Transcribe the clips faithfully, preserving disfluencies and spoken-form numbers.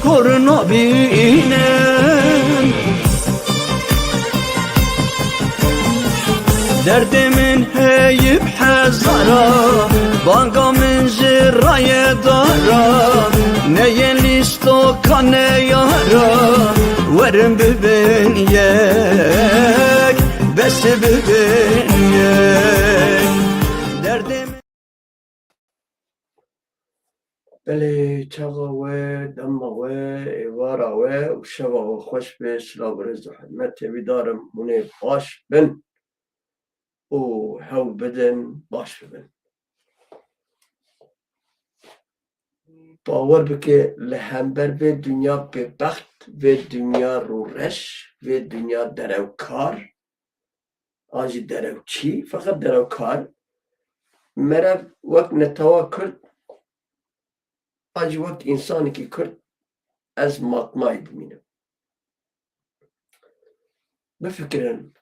Kor nabînin. Derdê min heyî bi hezara, banga min ji rayê dara, neyên lîstoka neyara, werin bibin yek, bes bibin yek. Derdê min Belê, çaxa we, dema we, êvara we û şeva we xweş be. Silav û rêz û hurmet tevî darim, hûn ê baş bin û hewl bidin baş bibin. Bawer bike, li hember vê dinya bêbext, vê dinya rûreş, vê dinya derewkar, an jî derewçî, feqet derewkar, merev wek netewa Kurd, an jî wek însanekî Kurd, ez matmayî dimînim. Bifikirin,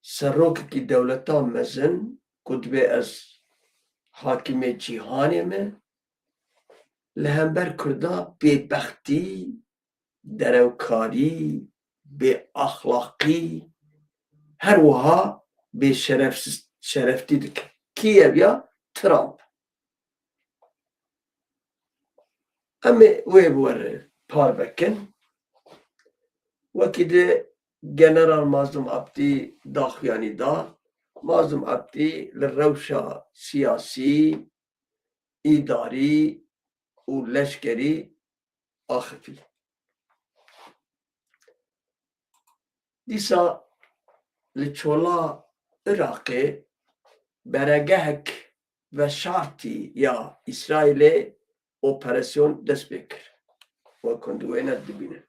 serokekî dewleta mezin ku dibê ez hakimê cîhanê me, li hember Kurda bêbextî, derewkarî, bêaxlaqî, her wiha bêşerefsiz-, şereftî dike. Kî ev ya? Trump. Em ê wê bi we re parve kin. Wekî di General Mazlûm Abdî daxuyanî da. Mazlûm Abdî li rewşa siyasî, îdarî û leşkerî axifî. Dîsa li çola Iraqê beregehek veşartî ya Îsraîlê operasyon dest pê kir. Wek hûn di wêne dibînin.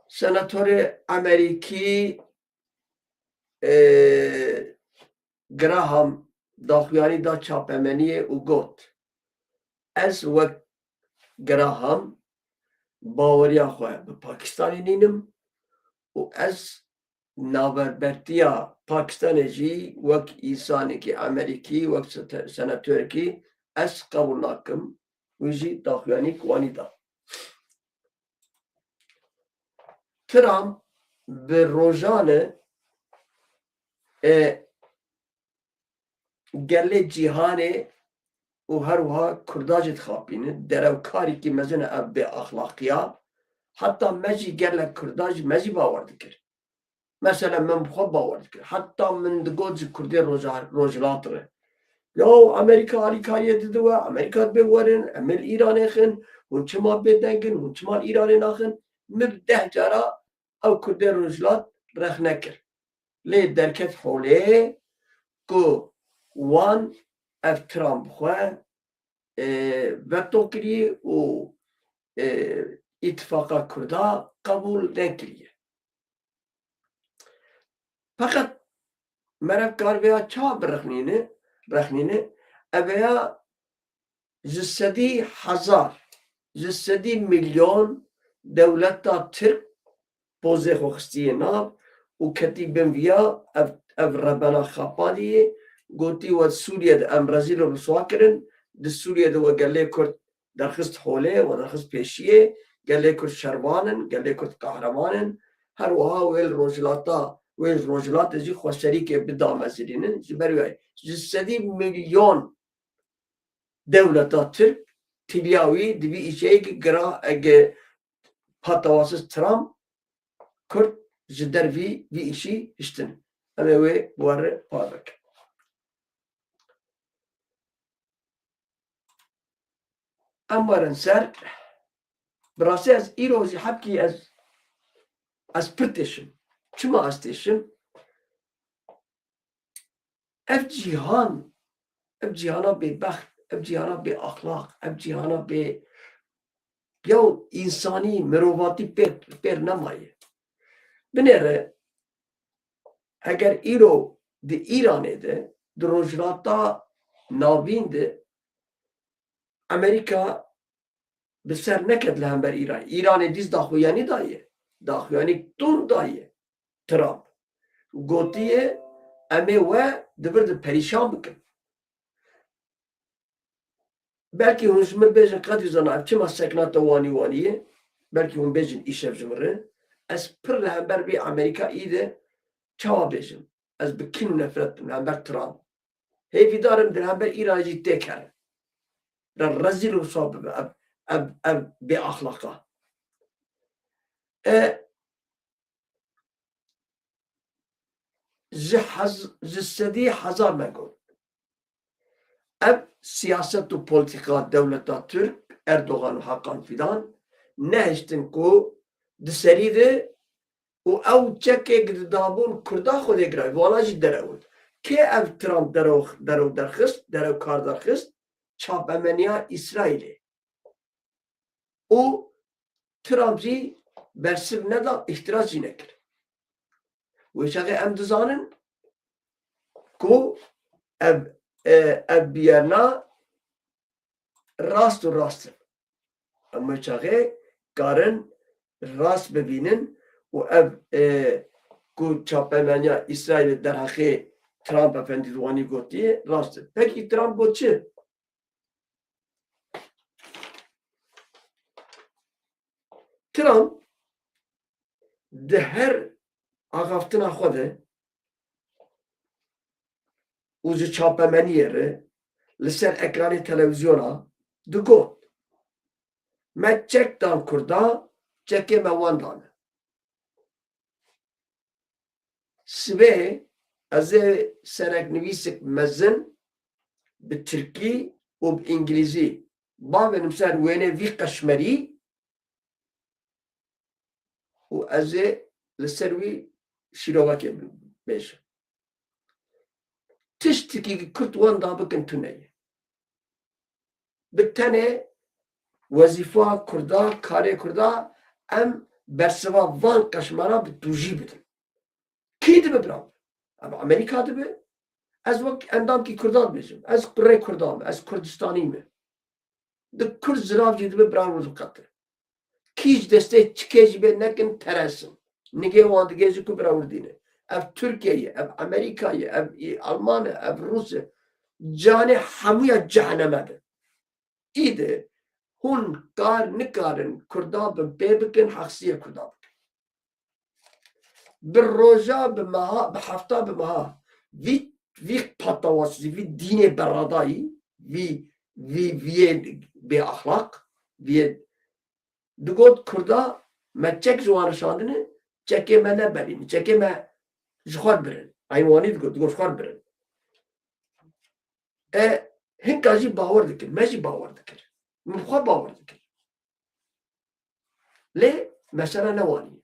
Senatorê Amerîkî, e, Graham daxuyanî da çapemeniyê û got, ez wek Graham baweriya xwe bi Pakistanê nînim û ez navberbertiya Pakistanê jî wek însanekî Amerîkî, wek sete-, senatorekî ez qebûl nakim. Wî jî daxuyanî ku wanî da. Trump bi rojan e, e, gelê cîhanê û her wiha Kurda jî dixapîne. Derewkarîkî mezin e ev bêaxlaqiya. Heta me jî gelek Kurda jî me jî bawer dikir. Mesela min bi xwe bawer dikir. Heta min digot ji Kurdê Roja-, Rojhilat re. Yaw, Amerîka alîkariyê dide we, Amerîka dibê werin, em ê li Îranê xin, hûn çima bêdeng in, hûn çima li Îranê naxin? Min bi deh cara ew Kurdê Rojhilat rexne kir. Lê derket holê ku wan ev Trump bi xwe, e, veto kiriye û, e, îtifaqa Kurda qebûl nekiriye. Feqet meriv kar vêya çawa birexnîne, rexnîne, ev ya ji sedî hezar, ji sedî milyon dewleta Tirk pozê xwe xistiye nav û ketî bin viya ev, ev rebena xapandiyê, gotî we Sûriye de em rezîl û riswa kirin, di Sûriye de we gelê Kurd derxist holê, we derxist pêşiyê, gelê Kurd şervan in, gelê Kurd qehreman in. Her wiha wê li Rojhilata, wê ji Rojhilatê jî xweserîkê bidamezirînin. Ji ber wê ji sedî milyon dewleta Tirk tiliya wî di vî îşeyekî gira, ege patawasiz Trump Kurd ji dervî vî îşî hiştin. Em ê wê bi we re parve kin. Em werin ser, bi rastî ez îro jî hebkî ez, ez pir têşim. Çima ez têşim? Ev cîhan, ev cîhana bêbext, ev cîhana bêaxlaq, ev cîhana bê, ya însanî, mirovatî pêr, pêr nemaye. Binêre, eger îro di Îranê de, di Rojhilata Navîn de, Amerîka bi ser neket li hember Îran. Îranê dîs daxuyanî daye. Daxuyanî tund daye Trump. Gotiye, em ê we di vir de perîşan bikin. Belkî hûn ji min bêjin, qedî zana ev çima sekna te wanî wanî ye? Belkî hûn bêjin îşev ji min re. Ez pir li hember vê Amerîka î de çawa bêjim? Ez bi kîn û nefret dikim li hember Trump. Hêvîdar im di hember Îranê jî têkere. Re rezîl û rûswa bibe ev, ev, ev bêaxlaqa. E, ji hez-, ji sedî hezar me got. Ev siyaset û polîtîka dewleta Tirk, Erdogan û Hakan Fîdan nehiştin ku di serî de û ew çekek di dabûn Kurda xwedê girayî, vana jî derewt. Kê ev Trump derew, derew derxist, derew kar derxist? Çapemeniya Îsraîlê. Û Trump jî bersiv neda, îhtiraz jî nekir. Wê çaxê em dizanin ku ev, e, ev biyerna rast û rast in. Em wê çaxê karin rast bibînin û ev, e, ku çapemeniya Îsraîlê derheqê Trump Efendî di wanî gotiye, rast in. Pekî Trump got çi? Trump di her axaftina xwe de û ji çapemeniyê re li ser ekranê televîzyona digot, me çek dan Kurda, çekê me wan dane. Sibê ez ê sereknivîsek mezin bi tirkî û bi îngilîzî bavênim ser wênê vî qeşmerî û ez ê li ser wî şîrovekê bêjim. Tiştekî Kurd wenda bikin tune ye. Bi tenê wezîfa Kurda, karê Kurda, em bersiva van qeşmera bi tûjî bidin. Kî dibe bira? Ev Amerîka dibe? Ez wek endamkî Kurda dibêjim. Ez kurê Kurda me, ez Kurdistanî me. Di Kurd zirav jî dibe bira rû diqete. Kî ji destê çikê jî bê nekin teresin. Nigê wan digê ji ku bira wir dîne. Ev Tirkiye ye, ev Amerîka ye, ev Alman e, ev Rûs e. Canê hemûya ceheneme be. Îdî hûn kar nikarin Kurda bin pê bikin, hexsiyê Kurda bikin. Bi roja, bi meha, bi hefta, bi meha. Vî, vî patawasî, vî dînê beradayî, vî, vî, vîyê bêaxlaq, vîyê digot Kurda me çek ji wan re şandine, çekê me neberîne, çekê me ji xwe birin. Eynî wanî digot, digot ji xwe birin. E, hinka jî bawer dikir, me jî bawer dikir. Min xwe bawer dikir. Lê mesele ne wanî.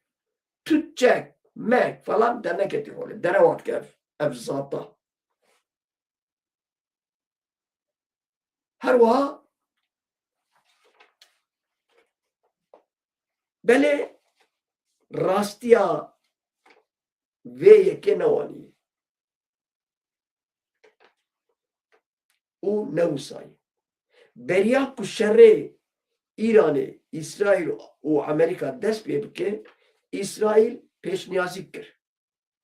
Tu çek, mek falan derneketî holê. Derewa dike ev, ev zata. Her wiha belê rastiya vê yekê ne wanî. Û ne wisa ye. Beriya ku şerê Îranê, Îsraîl û Amerîka dest pê bike, Îsraîl pêşniyazî kir.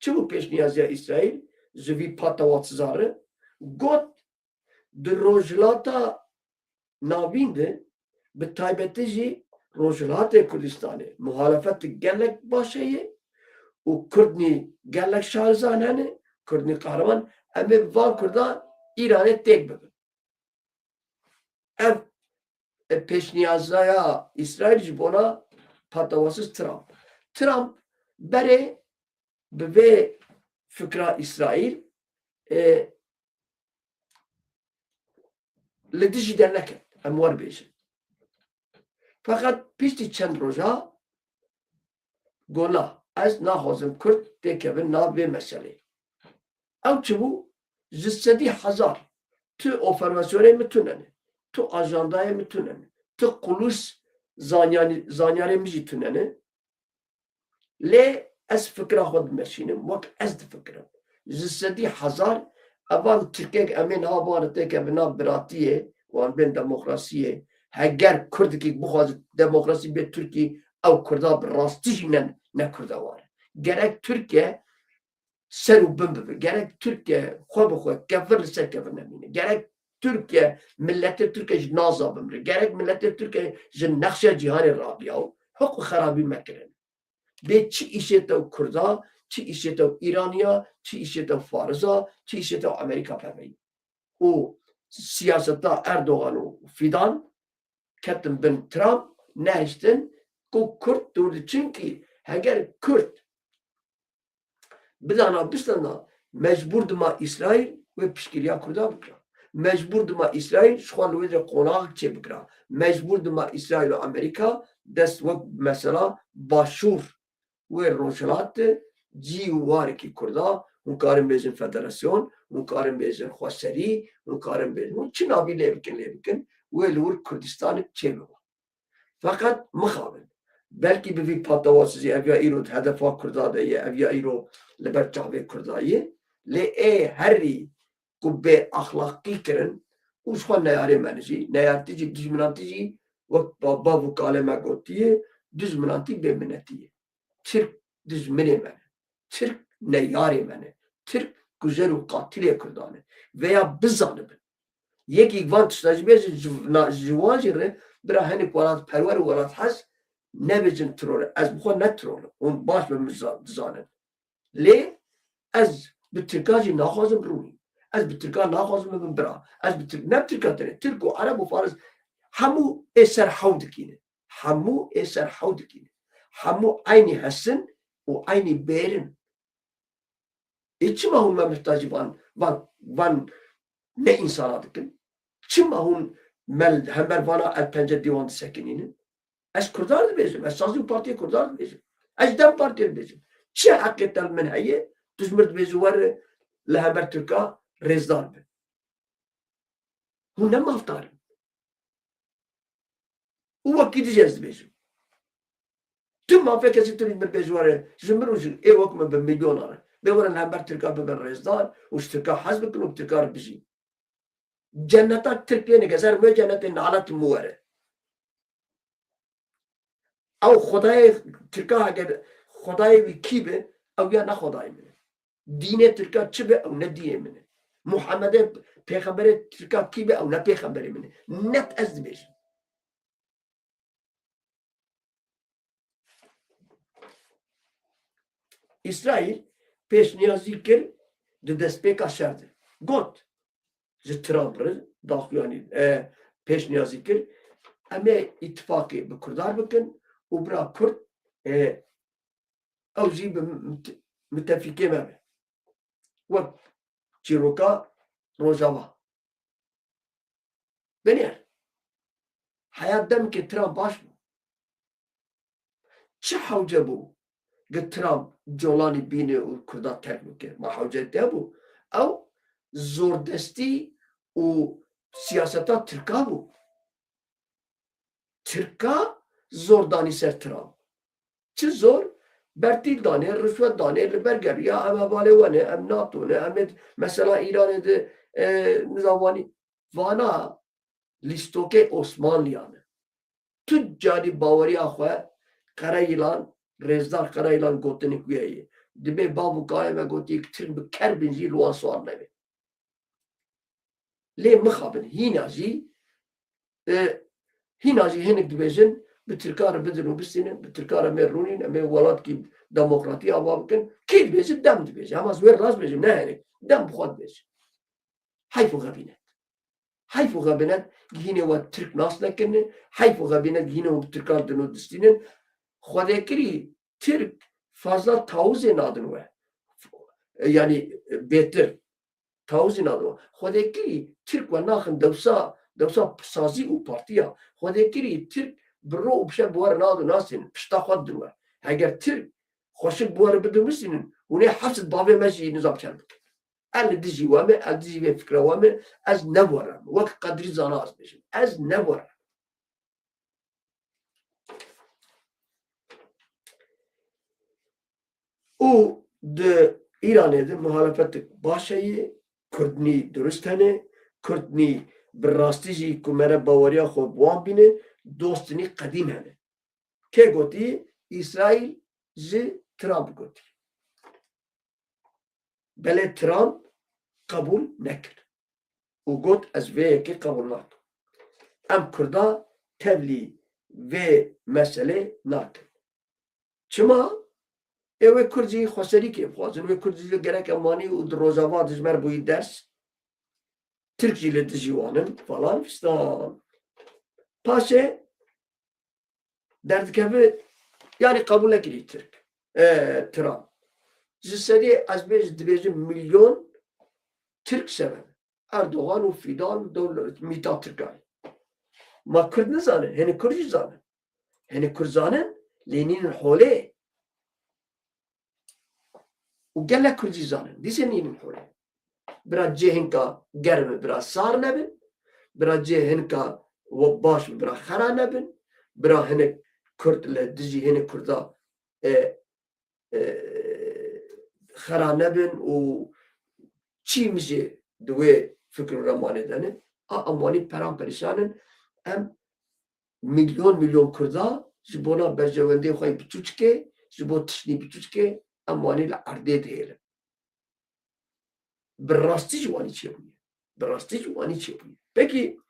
Çi bû pêşniyaziya Îsraîl? Ji vî patawatizan re got, di Rojhilata Navîn de, bi taybetî jî Rojhilatê Kurdistanê, muhalefet gelek baş heye û Kurdnî gelek şarizan hene, Kurdnî qehreman, em ê van Kurda Îranê têk bibin. Ev, e, pêşniyazaya Îsraîl ji bona patawasiz Trump. Trump berê bi vê fikra Îsraîl, e, li dijî derneket, em wer bêjin. Feqet piştî çend roja got na, ez naxwazim Kurd têkevin nav vê meseleyê. Ew çi bû? Ji sedî hezar tu opervasyonê min tune ne, tu ajandayê min tune ne, tu qulûs zanyanî-, zanyarê min jî tune ne. Lê ez fikra xwe dimeşînim, wek ez difikirim. Ji sedî hezar, evan Tirkek em ê niha bixwarin têkevin nav biratiyê, wan bên demokrasiyê. Heger Kurdekî bixwaze demokrasî bê Tirkî, ew Kurda bi rastî jî ne, ne Kurda wan e. Gerek Tirkiye ser û bin bibe. Gerek Tirkiye xwe bi xwe kevir li ser kevir nemîne. Gerek Tirkiye, miletê Tirkiye ji naza bimire. Gerek miletê Tirkiye ji nexşa cîhanê rabiya û hiqû xerabî mekirin. Bê çi îşê te û Kurda, çi îşê te û Îraniya, çi îşê te û Farisa, çi îşê te û Amerîka peveyî. Û siyaseta Erdogan û Fidan ketin bin Trump, nehiştin ku Kurd dûr diçin kî heger Kurd bidana bistana, mecbûr dima Îsraîl wê piştgiriya Kurda bikira. Mecbûr dima Îsraîl ji xwe li wê de qonaxek çê bikira. Mecbûr dima Îsraîl û Amerîka dest wek mesela Başûr wê Rojhilat de cî û warekî Kurda, hûn karin bêjin federasyon, hûn karin bêjin xweserî, hûn karin bêjin, hûn çi navî lê bikin, lê bikin, wê li wir Kurdistanek çê bibe. Feqet mixabin. Belkî bi vî patewasizî ev ya îro di hedefa Kurda de ye, ev ya îro li ber çavê Kurda ye. Lê ê herî ku bê axlaqî kirin û ji xwe neyarê me ne jî, neyartî jî, dijminantî jî wek ba-, bav û kalê me gotiye, dijminantî bêminetî ye. Tirk dijminê me ne. Tirk neyarê me ne. Tirk kujer û qatilê Kurdan e. Veya bizanibin. Yekî van tişta jî bêje ji, na, ji wan jî re bira hinek welatperwer û welathez nebêjin teror e. Ez bi xwe ne teror im. Hûn baş be min za-, dizanin. Lê ez bi Tirka jî naxwazim rûnî. Ez bi Tirka naxwazim bibim bira. Ez bi Tirk, ne bi Tirka tenê, Tirk û Ereb û Faris hemû ê ser hew dikînin. Hemû ê ser hew dikînin. Hemû eynî hesin û eynî bêrin. Ê çima hûn me mihtacî van, van, van ne însana dikin? Çima hûn me li hember vana el pence dîwan disekinînin? Ez Kurdar dibêjim, ez sazî û partiyê Kurdar dibêjim. Ez DEM Partiyê dibêjim. Çi heqê te li min heye? Tu ji min dibêjî were li hember Tirka rêzdar be. Hûn ne mafdar in. Û wekî dî jî ez dibêjim. Tu mafê kesî tu min bêjî were, ji min û ji ê wek min bi milyonan e. Bê were li hember Tirka bibin rêzdar û ji Tirka hez bikin û bi Tirka re bijîn. Cenneta Tirk lê nike, ser me cennetê nalet min were. Ew Xwedayê Tirka heger Xwedayê wî kî be, ew ya ne Xwedayê min e. Dînê Tirka çi be, ew ne dînê min e. Muhammedê pêxemberê Tirka kî be, ew ne pêxemberê min e. Net ez dibêjim. Îsraîl pêşniyazî kir di destpêka şer de. Got, ji Trump re daxuyanî, e, pêşniyazî kir, em ê îtifaqê bi Kurdan bikin û bira Kurd, e, ew jî bi mit-, mitefîkê me be. Wek çîroka Rojava. Binêr. Heya demkê Trump baş bû. Çi hewce bû gi Trump colanî bîne û Kurda terk bike? Ma hewce te bû? Ew zordestî û siyaseta Tirka bû. Tirka zor danî ser Trump. Çi zor? Bertîl danê, rişwet danê, li ber geriya, em hevalê we ne, em NATO ne, em ê mesela Îranê de, e, nizavanî. Vana lîstokê Osmanliyan e. Tu carî baweriya xwe Qereyîlan, rêzdar Qereyîlan gotinik wî heye. Dibê bav û kalê me gotiye, Tirk bi ker bin jî li wan siwar nebe. Lê mixabin, hîna jî, e, hîna jî hinek dibêjin, bi Tirka re bidin û bistînin, bi Tirka re em ê rûnîn, em ê welatkî demokratî ava bikin. Kî dibêje? DEM dibêje. Hema ez wê rast bêjim, ne hinek. DEM bi xwe dibêje. Heyf û xebînet. Heyf û xebînet gihînê we Tirk nas nekirine. Heyf û xebînet gihînê we bi Tirkan dino distînin. Xwedêkirî Tirk fazla tawizê nadin we. E, yanî, e, bêtir. Tawizî nadin we. Xwedêkirî Tirk we naxin dewsa, dewsa sazî û partiya. Xwedêkirî Tirk bi ro û bi şev bi we re nadin nasînin. Pişta xwe didin we. Heger Tirk xweşik bi we re bidin bistînin, hûn ê heft sed bavê me jî nizam çer bikin. Ez li dijî we me, ez dijî vê fikra we me, ez ne bi we re me. Wek Qedrî Zana ez bêjim. Ez ne bi we re me. Û di Îranê de muhalefetik baş heye, Kurdnî durist hene, Kurdnî bi rastî jî ku mere baweriya xwe bi wan bîne, dostinî qedîm hene. Kê gotî? Îsraîl ji Trump gotî. Belê Trump qebûl nekir. û got, ez vê yekê qebûl nakim. Em Kurda tevlî vê meselê nakin. Çima? Ê wê Kurd jî xweserî kê bixwazin, wê Kurd jî gerek em wanî û di Rojava dijber bûyî ders, Tirk jî li dijî wan in, falan fistan. Paşê derdikeve, yanî qebûl nekirî Tirk. E, Trump. Ji sedî ez bêj-, dibêjim milyon Tirk sebebi. Erdogan û Fidan dewlet mîta Tirkayê. Ma Kurd nizanin, hene Kurd jî zanin. Hene Kurd zanin, lê nînin holê. Û gelek Kurd jî zanin. Dîse nînin holê. Bira cê hinka germ e, bira sar nebin. Bira cê hinka we baş be, bira xera nebin. Bira hinek Kurd li dijî hinek Kurda, e, e, xera nebin û çî min jî di wê fikr û remanê de ne. A em wanî peran perîşan in. Em milyon milyon Kurda ji bona berjewendiyê xwe yê biçûçikê, ji bo tiştî biçûçikê, em wanî li erdê dihêlin. Bi rastî ji wanî çêbûye. Bi rastî ji wanî çêbûye. Pekî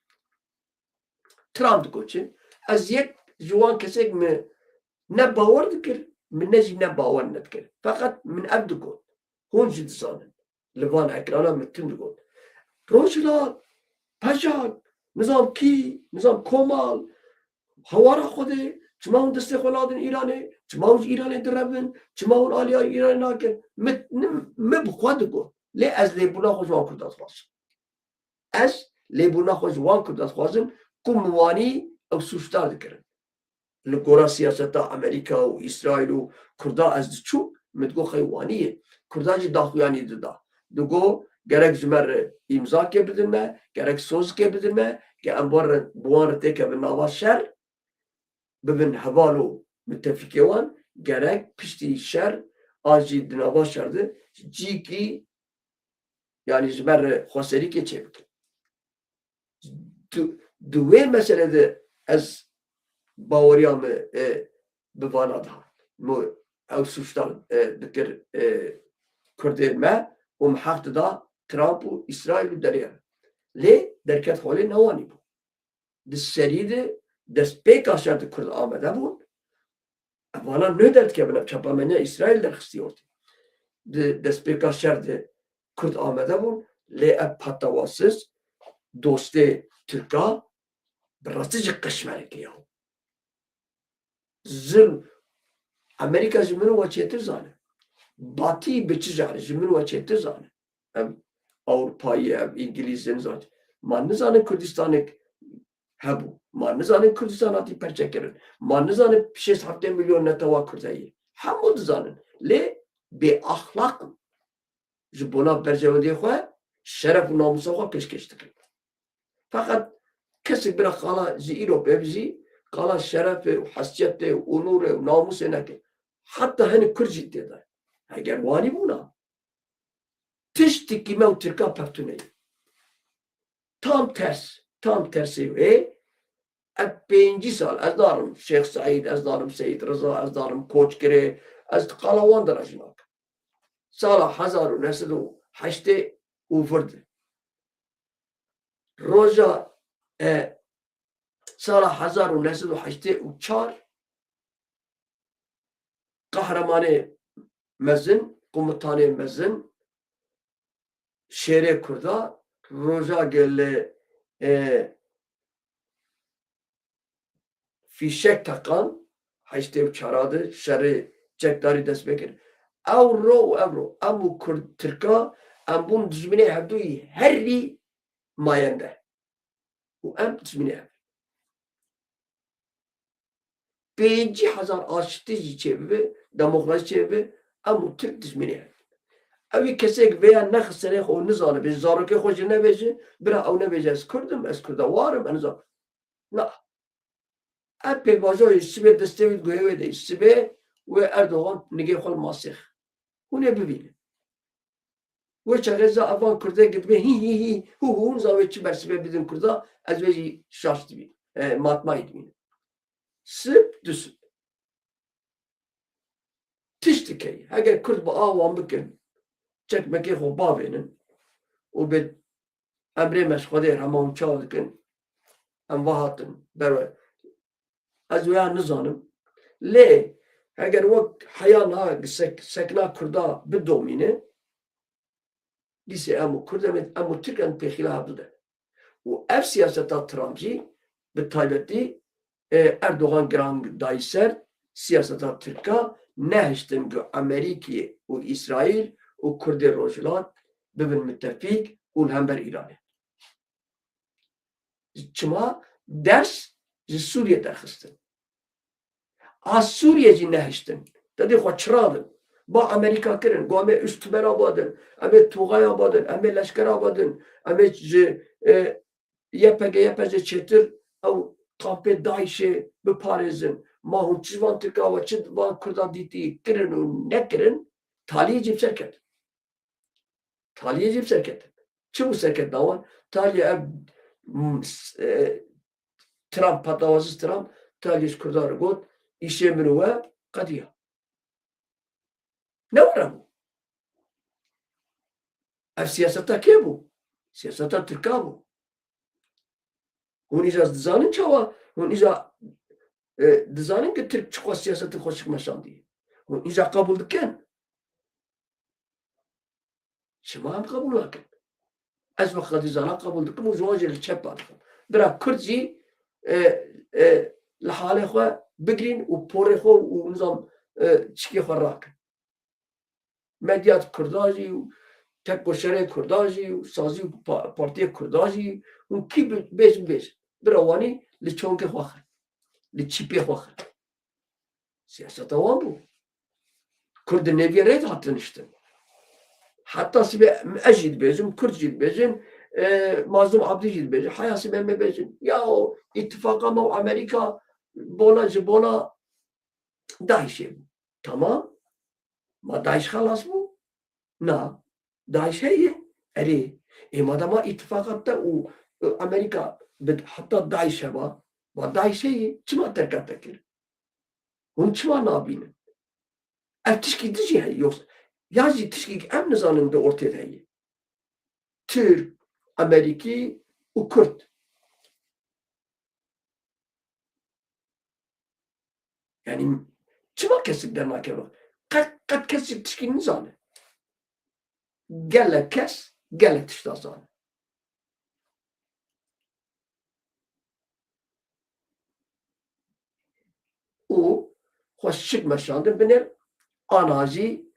Trump digot çi? Ez yek ji wan kesek min ne bawer dikir, min ne jî ne bawer nedikir. Feqet min ev digot. Hûn jî dizanin. Li van ekrana min tim digot. Rojhilat, Pejak, nizam kî, nizam Komal, hewara Xwedê, çima hûn destê xwe nadin Îranê, çima hûn ji Îranê direvin, çima hûn aliya Îranê nakin? Min, min bi xwe digot. Lê ez lêbûna xwe ji wan Kurda dixwazim. Ez lêbûna xwe ji wan Kurda dixwazim ku min wanî ew sûcdar dikirin. Li gora siyaseta Amerîka û Îsraîl û Kurda ez diçûm, min digot xey wanî ye. Kurda jî daxuyanî dida. Digot gerek ji me re îmzakê bidin me, gerek sozikê bidin me, ke em bi wan re, bi wan re têkevin nava şer, bibin heval û mitefîkê wan, gerek piştî şer an jî di nava şer de cîkî, yanî ji me re xweserîkê çêbikin. Di, di wê meselê de ez baweriya min, e, bi vana dihat. Min ew sûcdar, e, dikir, e, Kurdê me û min heq dida Trump û Îsraîl û derê re. Lê derket holê newanî bû. Di serî de destpêka şer de Kurd amade bûn. Ev vana nû derdikevin, ev çapemeniya Îsraîl derxistî ortê. Di destpêka şer de Kurd amade bûn, lê ev patawasiz dostê Tirka bi rastî jî qeşmereke ya. Zilm, Amerîka ji min û we çêtir zane. Batî bi çi jare ji min û we çêtir zane. Ev Ewropayî, ev Îngilîz, nizanin. Ma nizanin Kurdistanek hebû. Ma nizanin Kurdistan hatî perçekirin. Ma nizanin şêst heftê milyon netewa Kurd heye. Hemû dizanin. Lê bêaxlaq in. Ji bona berjewendiyê xwe, şeref û namûsa xwe pêşkêş dikin. Feqet kesek bira qala ji îro pê bijî, qala şerefê û hesiyetê û onûrê û namûsê neke. Heta hinek Kurd jî tê de. Heger wanî bûna, tiştekî me û Tirka pevtune ye. Tam ters, tam tersê wê. Ev pêncî sal, ez narim Şêx Seîd, ez narim Seyîd Riza, ez narim Koçgirê, ez di qala wan de re jî nakim. Sala hezar û neh sed û heştê û vir de. Roja, e, sala hezar û neh sed û heştê û çar, qehremanê mezin, komutanê mezin, şêrê Kurda, roja gelê, e, fîşek teqan, heştê û çar de şerê çekdarî dest pê kir. Ew ro û ev ro, em û Kurd, Tirka, em bûn dijminê hevdûyî herî mayende. Û em dijminê hev. Pêncî hezar aştî jî çêbibe, demokrasî çêbibe, em û Tirk dijminê hev. Ew ê kesek vêya nexe serê xwe û nizanibe, zarokê xwe jî nebêje, bira ew nebêje, ez Kurd im, ez Kurda war im, ez nizam. Na. Ev pêvajoyê sibê destê wî di guhê wê de, sibê wê Erdogan nigê xwe li masê xe. Hûn ê bibînin. Wê çaxê za evan Kurdê gidibê hî hî hî hû hû, za wê çi bersivê bidin Kurda, ez wê jî şaş dibînim. E, matmayî dibînim. Sib, du sib. Tişt dikey. Heger Kurd bi a wan bikin, çekmekê xwe bavênin û bê Emrê me ji Xwedê re, hema hûn çawa dikin? Em va hatin. Berwe. Ez wêya nizanim. Lê heger wek heya niha sek-, sekna Kurda bidomîne, dîsê em û Kurd em ê, em û Tirk em pêxîla hevdu de. Û ev siyaseta Trump jî bi taybetî, e, Erdogan giran dayî ser siyaseta Tirka, nehiştin ku Amerîkî û Îsraîl û Kurdê Rojhilat bibin mitefîk û li hember Îranê. Çima? Ders ji Sûriyê derxistin. A Sûriyê jî nehiştin. Te dê xwe çiradin. Ba Amerîka kirin. Got, em ê Üstümer abadin. Em ê Tuğay abadin. Em ê leşker abadin. Em ê ji, e, Y P G, Y P G çêtir ew kampê DAIŞ'ê biparêzin. Ma hûn çi van Tirka we, çi van Kurda dîtî kirin û nekirin, taliyê cî bi ser ketin. Taliyê jî bi ser ketin. Çi bû serketina wan? Taliyê ev, m, s-, e, Trump, patawazî Trump, taliyê ji Kurdan re got, îşê min û we qediya. Ne were bû. Ev siyaseta kê bû? Siyaseta Tirka bû. Hûn îca dizanin çawa? Hûn îca, e, dizanin ki Tirk çiqas siyasetê xwe şikmeşandiye. Hûn îca qebûl dikin. Çima em qebûl nakin? Ez wek Qedî Zana qebûl dikim û ji wan jî li çepa dikim. Bira Kurd jî, e, e, li halê xwe bigirîn û porê xwe û nizam, e, çikê xwe rakin. Medya Kurda jî û tekoşerê Kurda jî û sazî û pa-, partiyê Kurda jî û kî bi-, bêjin bêjin. Bira wanî li çongê xwe xirin. Li çîpê xwe xirin. Siyaseta wan bû. Kurd di nêviyê rê de hatin niştin. Heta sibê ez jî dibêjim, Kurd jî dibêjin, e, Mazlûm Abdî jî dibêjin. Heya sibê em ê bêjin. Ya o îtifaqa me û Amerîka bona ji bona DAIŞ'ê bû. Tamam. Ma DAIŞ xelas bû? Na. DAIŞ heye. Erê. Ê madama îtifaqat te û, e, Amerîka bi heta DAIŞ heba, ma DAIŞ heye. Çima terka te kir? Hûn çima nabînin? Ev tişkî din jî heye. Yoksa, ya jî tişkî em nizanin di ortê de heye. Tirk, Amerîkî û Kurd. Yani çima kesik dernakeve? Qet, qet kesik tişkî nizane. Gelek kes, gelek tişta zane. Û xwe şik meşandin binêr, ana jî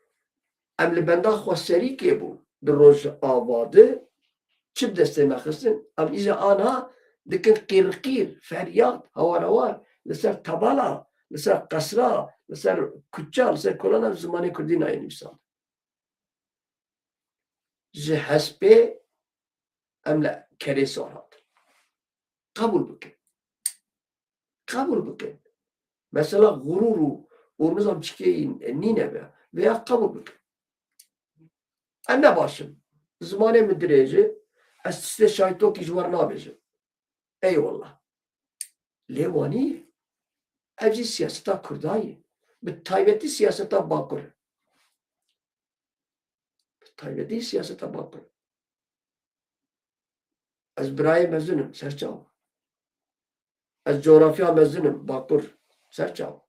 em li benda xweserîkê bûn. Di Rojava de çi bi destê me xistin, em îja ana dikin qîrqîr, feryad, hawar hawar, li ser tebala, li ser qesra, li ser kuça, li ser kolana bi zimanê kurdî nayê nivîsandin. Ji hespê em li kerê sor hatin. Qebûl bikin. Qebûl bikin. Mesela xurûr û, û nizam çikê nîne be. Veya qebûl bikin. Ez ne baş im. Zimanê min dirêj e. Ez tiştê şaytokî ji we re nabêjim. Eyvallah. Lê wanî ye. Ev jî siyaseta Kurda ye. Bi taybetî siyaseta Bakur e. Bi taybetî siyaseta Bakur. Ez birayê mezin im, ser çawa. Ez coğrafya mezin im, Bakur, ser çawa.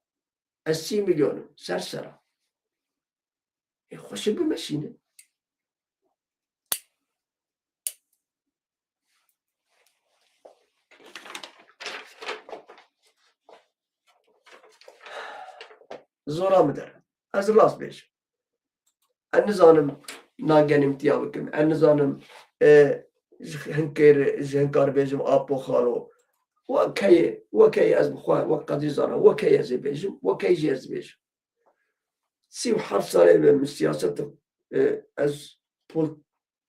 Ez sî milyon im, ser sera. Ê xweşik bimeşînin. Zora min der. Ez rast bêjim. Ez nizanim nagenîmtiya bikim. Ez nizanim, e, ji hinkê re, ji hinkar bêjim apo xalo. Wekeyê, wekeyê ez bi xwe, wek Qedî Zana, wekeyê ez ê bêjim, wekeyê jî ez dibêjim. Sî û heft salê be min siyaset, e, ez pol-,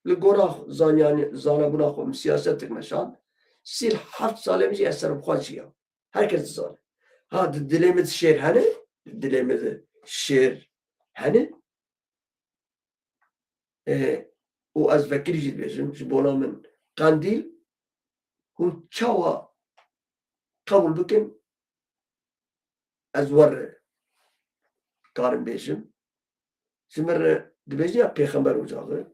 li gora xwe, zanyanî, zanebûna xwe min siyasetik meşand. Sî û heft salê min jî ez serbixwe jiya. Her kes dizane. Ha, di dilê min de şêr hene, di dilê min de şêr hene. E, û ez vekirî jî dibêjim, ji bona min Qendîl, hûn çawa qebûl bikin, ez we re karim bêjim. Ji min re dibêjin ya Pêxember Ocağı,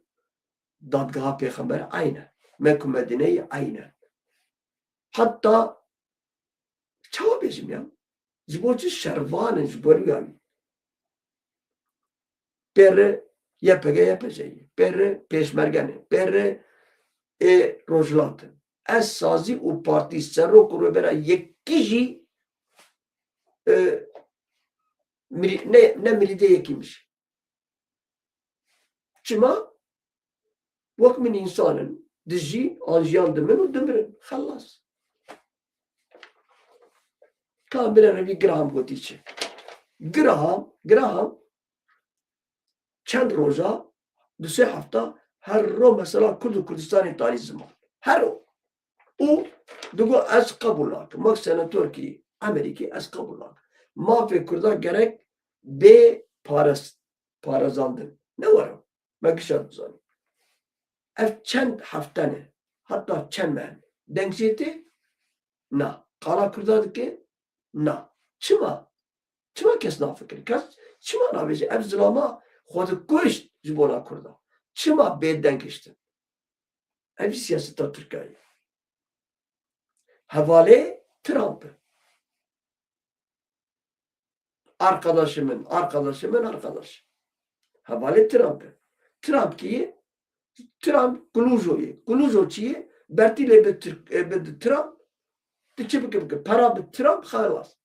dadgeha Pêxember eyn e. Mekk û Medîneyê eynen. Heta çawa bêjim ya? Ji bo çi şervan in ji bo rûya wî? Pê re Y P G Y P G ye, pê re pêşmerge ne, pê re ê Rojhilat in. Ez sazî û partî serok û rêbera yekî jî, e, mirî-, ne, ne mirîdê yekî min jî. Çima? Wek min însan in, dijî an jiyan dimin û dimirin. Xelas. Ka min re vî Graham gotî çi? Graham, Graham çend roja, du sê hefta her ro mesela Kurd û Kurdistanê tanî ziman. Her ro. Û digo ez qebûl nakim. Wek senatorkî Amerîkî ez qebûl nakim. Mafê Kurda gerek bê pares-, parezandin. Ne were. Me gişa dizanî. Ev çend hefte ne? Heta çend meh ne? Deng jê tê? Na. Qala Kurda dike? Na. Çima? Çima kes nafikire? Kes çima nabêje? Ev zilama xwe dikuşt ji bona Kurda. Çima bêdeng hiştin? Ev jî siyaseta Tirkiye ye. Hevalê Trump e. Arkadaşımın, arkadaşımın arkadaşı. Hevalê Trump e. Trump kî ye? Trump Kulujo ye. Kulujo çi ye? Bertî lê bi Tirk-, e, bi Trump, tu çi bike bike. Para bi Trump, xelas.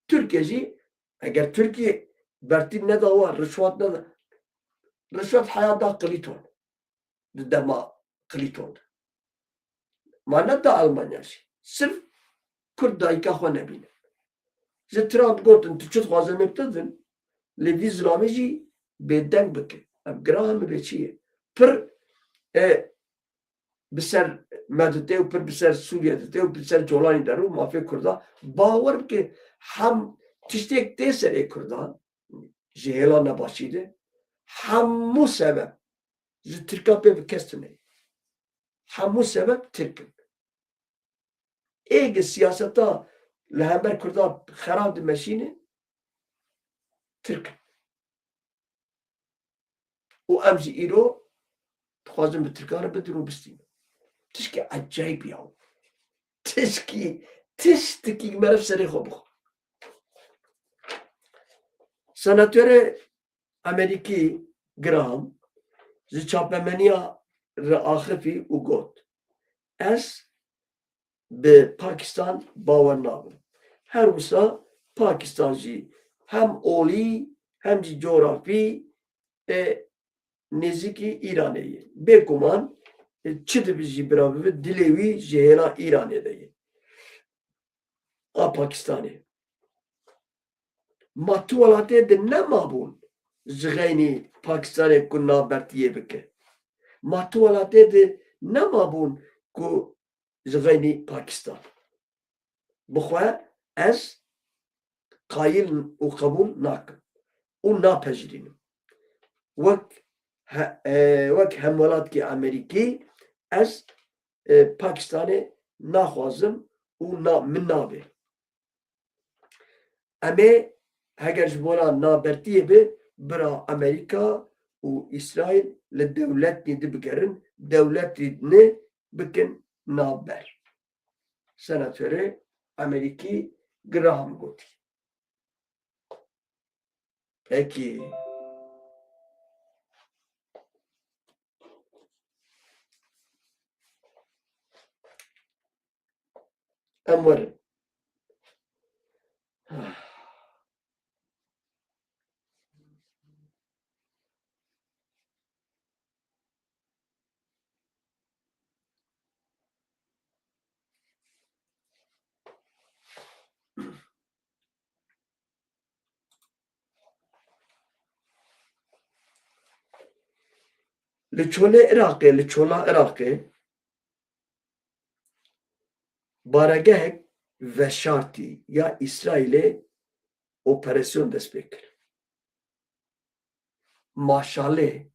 Tirkiye jî, eger Tirkiye bertî neda wa, rişwet neda, rişwet heya da Clinton. Di dema Clinton de. Ma ne da Almanya jî. Sirf Kurd dayika xwe nebîne. Ji Trump gotin, tu çi dixwaze me bide din, lê vî zilamê jî bêdeng bike. Ev Graham bê çi ye? Pir, e, bi ser me dite û pir bi ser Sûriye dite û bi ser Colanî der û mafê Kurda. Bawer bike, hem tiştêk tê serê Kurdan, ji hêla nebaşî de, hemû sebeb ji Tirka pê bi kes tune ye. Hemû sebeb Tirk in. Êgê siyaseta li hember Kurda xerab dimeşîne, Tirk in. Û em jî îro dixwazin bi Tirkan re bidin û bistînin. Tişkî ecayîb ya. Tişkî, tiştikî meriv serê xwe bixwe. Senatorê Amerîkî Graham ji çapemeniya re axifî û got, ez bi Pakistan bawer nabim. Her wisa Pakistan jî hem olî hem jî coğrafî, e, nêzîkî Îranê ye. Bêguman, e, çi dibe jî bira bibe, dilê wî ji hêla Îranê de ye. A Pakistanê. Ma tu welatê de nemabûn ji xeynî Pakistanê ku navbertiyê bike? Ma tu welatê de nemabûn ku ji xeynî Pakistan? Bi xwe ez qayil û qebûl nakim û napejirînim. Wek he-, e, wek hemwelatkî Amerîkî ez, e, Pakistanê naxwazim û na-, min nabe. Em ê heger ji bona nabertiyê be, bira Amerîka û Îsraîl li dewletî di bigerin, dewletî ne bikin navber. Senatorê Amerîkî Graham gotî. Pekî. Em werin. Li çolê Iraqê, li çola Iraqê, baregehek veşartî ya Îsraîlê operasyon dest pê kir. Maşalê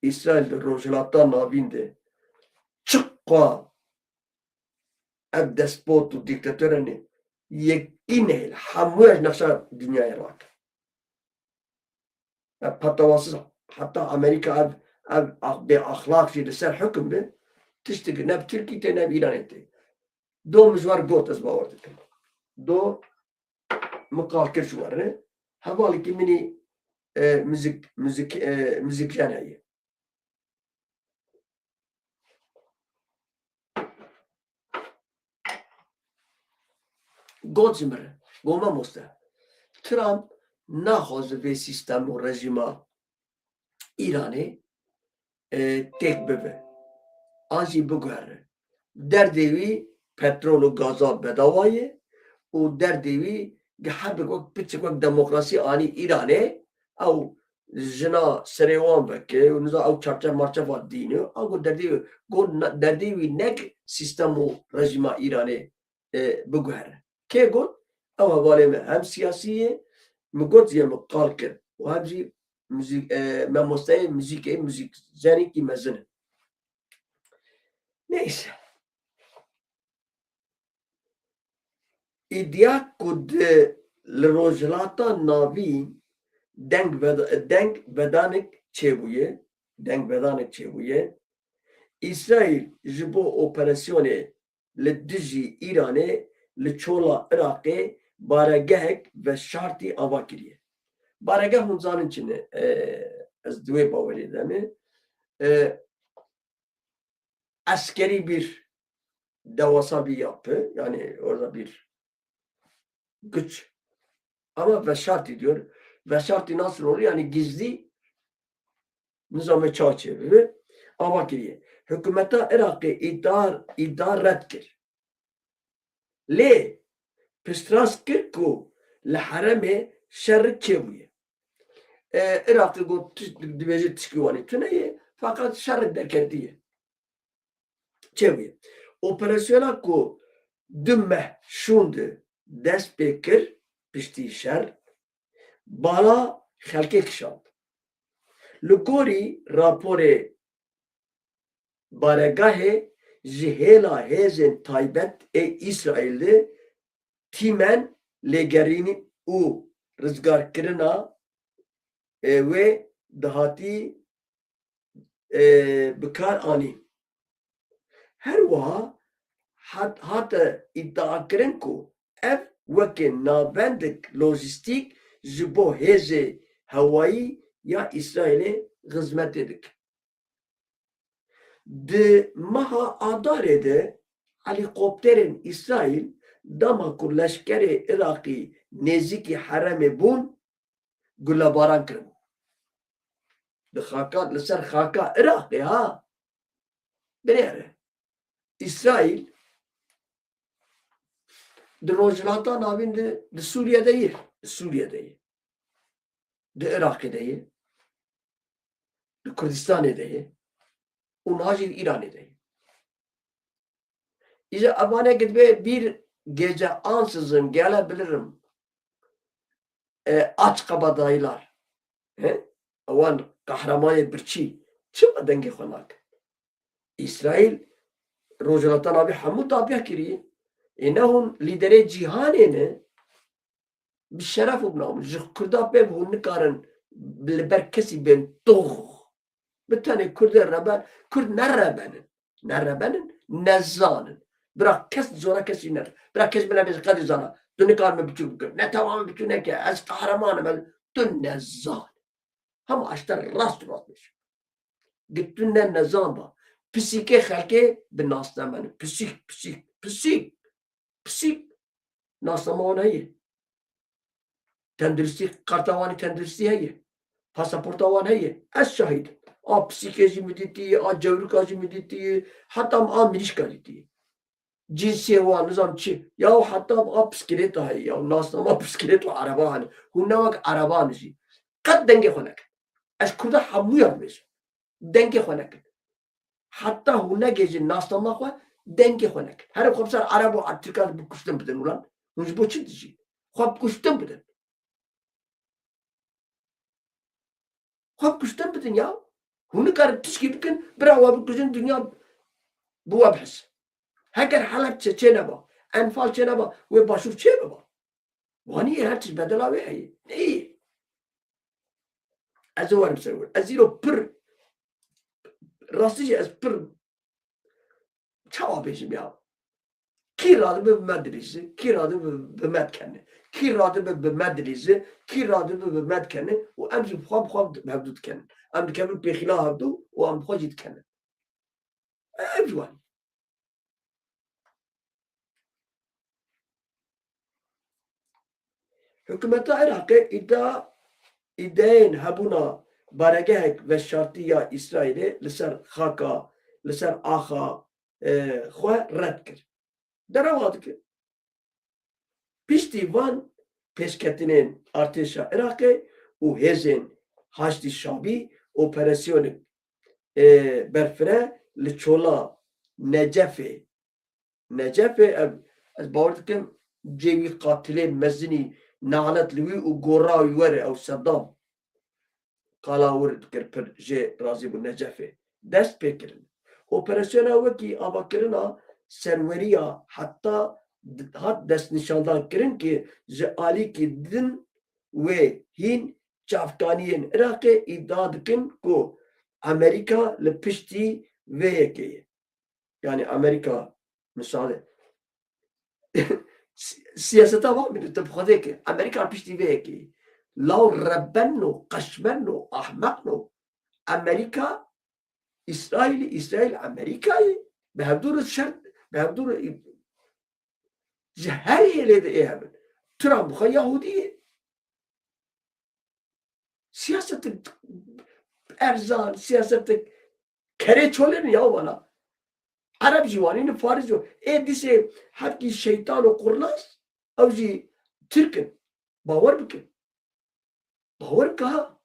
Îsraîl di Rojhilata Navîn de çiqa ev despot û dîktator hene, yekî nehêl, hemûya ji nexşa dinyayê rakin. Ev petewasiz, heta Amerîka ev, ev ax-, bê axlaq jî li ser hukm be, tiştik ne bi Tirkî tê ne bi Îranê tê. Do min ji wer got, ez bawer dikim. Do min qal kir ji wer re. Hevalekî min î, e, muzîk, muzîk, e, muzîkjen heye. Got ji min re, got, mamoste, Trump naxwaze vê sîstem û rejîma Îranê, e, têk bibe. An jî biguhere. Derdê wî petrol û gaza bedawa ye û derdê wî gi hebik wek piçek wek demokrasî anî Îranê, ew jina serê wan veke û niza ew çarçev marçeva dîne, a got derdê wî, got na-, derdê wî nek sîstem û rejîma Îranê, e, biguhere. Kê got? Ew hevalê me hem siyasî ye, min got yê min qal kir û hem jî muzîk, e, memosteyê muzîkê, muzîkjenekî mezin e. Neyse. Îdîa ku di, li Rojhilata Navîn deng veda-, deng vedanek çêbûye, deng vedanek çêbûye. Îsraîl ji bo operasyonê li dijî Îranê li çola Iraqê baregehek veşartî ava kiriye. Baregeh hûn zanin çi ne? E, ez di wê bawerê de me. E, Eskerî bir devasa bir yapı, yani orada bir güç. Ama veşartî diyor. Veşartî nasıl olur? Yani gizli nizamê çaçê bibi. Ava kiriye. Hikûmeta Iraqê îddia, îddia red kir. Lê piştrast kir ku li heremê şerik çêbûye. E, Iraqê got, tişt-, dibêje tişkî wanî tune ye, feqet şerik derketiye. Çêbûye. Operasyona ku du meh şûn di dest pê kir, piştî şer, bala xelkê kişand. Li gorî raporê baregahê ji hêla hêzên taybet ê Îsraîl de tîmen lêgerînî û rizgarkirina, e, wê dihatî, e, bi kar anîn. Her wiha hat-, hate îdiakirin ku ev weke navendek lojîstîk ji bo hêzê hewayî ya Îsraîlê xizmetê dike. Di meha Adarê de helîkopterên Îsraîl dema ku leşkerê Iraqî nêzîkî heremê bûn, gulebaran kiribû. Li xaka, li ser xaka Iraqê ha. Binêre. Îsraîl di Rojhilata Navîn de, di Sûriye de ye. Di Sûriye de ye. Di Iraqê de ye. Di Kurdistanê de ye. Û niha jî di Îranê de ye. Îja evanê gidibê bir gece ansızın gelebilirim. E, aç kabadayılar. He? Ewan qehremanê birçî. Çima dengê xwe nakin? Îsraîl Rojhilata Navîn hemû dabiya kiriye. Ê ne hûn lîderê cîhanê ne. Bi şeref û bi namûs. Ji Kurda pê hûn nikarin li ber kesî bên tox. Bi tenê Kurdê reben, Kurd ne reben in. Ne reben in, ne zan in. Bira kes zora kesî ne. Bira kes bile bêje qedî zana. Tu nikar min biçûk bikir. Ne tewam min biçûk neke. Ez qehreman im. Ez, tu nezan. Hema ez te rast û rast bêjim. Gi tu ne nezan ba. Pisîkê xelkê bi nasnamen in. Pisîk, pisîk, pisîk. Pisîk nasnama wan heye. Tenduristî, karta wan ê tenduristî heye. Pasaporta wan heye. Ez şahid im. A pisîkê jî min dîtiye, a cewrika jî min dîtiye, heta a mirîşka dîtiye. Cinsê wan, nizam çi. Ya heta a piskilêta heye, ya nasnama piskilêt û ereba hene. Hûn ne wek ereban jî. Qet dengê xwe nekin. Ez Kurda hemûyan dibêjim. Dengê xwe nekin. Heta hûn negihêjin nasnama xwe, dengê xwe nekin. Herê xwe bi ser Ereb û Tirkan bi kuştin bidin ulan. Hûn ji bo çi dijîn? Xwe bi kuştin bidin. Xwe bi kuştin bidin ya. Hûn nikarin tişkî bikin, bira we bikujin, dinya bi we bihis. Heger Helebçe çê neba, Enfal çê neba, wê Başûr çê biba? Wanî yê her tişt bedela wê heye. Neyê. Ez ê werim ser wir. Ez îro pir, rastî jî ez pir, çawa bêjim ya? Kî radibe bi me dilîze, kî radibe bi me dikene. Kî radibe bi me dilîze, kî radibe bi me dikene û em jî bi xwe bi xwe bi hevdû dikenin. Em dikevin pêxîla hevdû û em bi xwe jî dikenin. Ev jî wanî. Hikûmeta Iraqê îdia, îdiayên hebûna baregehek veşartî ya Îsraîlê li ser xaka, li ser axa, e, xwe red kir. Derewa dike. Piştî van pêşketinên artêşa Iraqê û hêzên Haşdî Şabî operasyonek, e, berfireh li çola Necefê, Necefê ev, ez bawer dikim cê wî qatilên mezinî, nalet li wî û gora wî were ew Sedam. Qala wir dikir pir jê razî bû Necefê. Dest pê kirin. Operasyona wekî avakirina serweriya heta d-, hat destnîşandan kirin ki ji alîkî din wê hîn çavkaniyên Iraqê îdia dikin ku Amerîka li piştî vê yekê ye. Yani Amerîka, misale, si-, siyaseta van bînin, tu bi Xwedê ke Amerîka piştî vê yekê. Law rebenno, qeşmenno, ahmeqno. Amerîka, Îsraîlî, Îsraîl Amerîkayê. Bi hevdû re şer, bi hevdû re ji her hêlê de ê hebin. Trump xwe Yahudî ye. Siyasetik erzan, siyasetik kerê çolên ya wana. Ereb jî wanî ne, Faris jî. Ê dîsê hevkî şeytan û qurnaz, ew jî Tirk in. Bawer bikin. Bawer bike ha.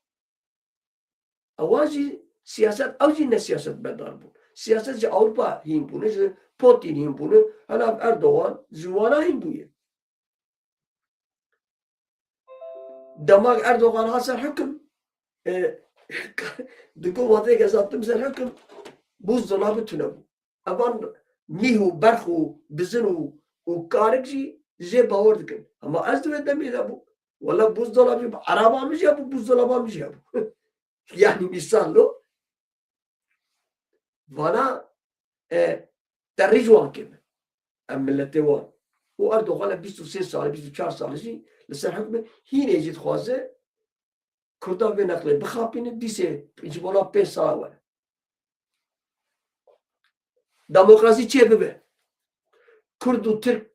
Ewa jî siyaset, ew jî ne siyasetmedar bûn. Siyaset ji Ewropa hîn bûne, ji Putin hîn bûne, hela Erdogan ji wana hîn bûye. Dema Erdogan hat ser hukm, e, digo, wextê ez hatim ser hukm, buzdolabi tune bû. Evan mîh û berx û bizin û, û karik jî jê bawer dikin. Hema ez di wê demê de bûm. Wela buzdolabî, eraba min jî hebû, buzdolaba min jî hebû. Yani mîsal lo. Vana, e, te rî ji wan keve. Em miletê wan. Û Erdogan e bîst û sê salî, bîst û çar salî jî li ser hukm e. Hînê jî dixwaze Kurda vê neqlê bixapîne, dîsê ji bona pê sala were. Demokrasî çê bibe. Kurd û Tirk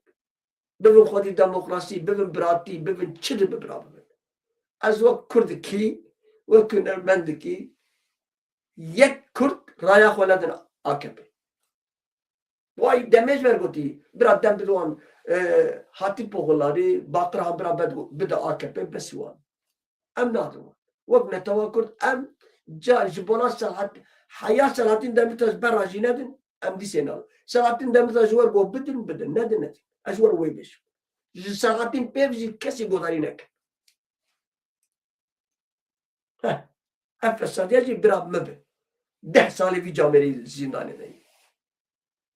bibin xwedî demokrasî, bibin biratî, bibin çi dibe bira bibin. Ez wek Kurdikî, wek hunermendikî, yek Kurd raya xwe nedin A K P. Way demê ji ber gotî, bira dem bide wan, e, hatî poxularî, baqir han bira bed-, bide A K P, besî wan. Em nadin wan. Wek netewa Kurd, em ca ji bona Selahat-, heya Selahattin Demirtaş bera jî nedin, em dîsê nadin. Selahattin Demirtaş ji wer got bidin, bidin, nedin, nedin. Ez ji wer wê bêjim. Ji Selahattin pêv jî kesî godarî neke. Heh. Ev fesadiya jî bira min bi. Deh salê vî camêrî zîndanê de ye.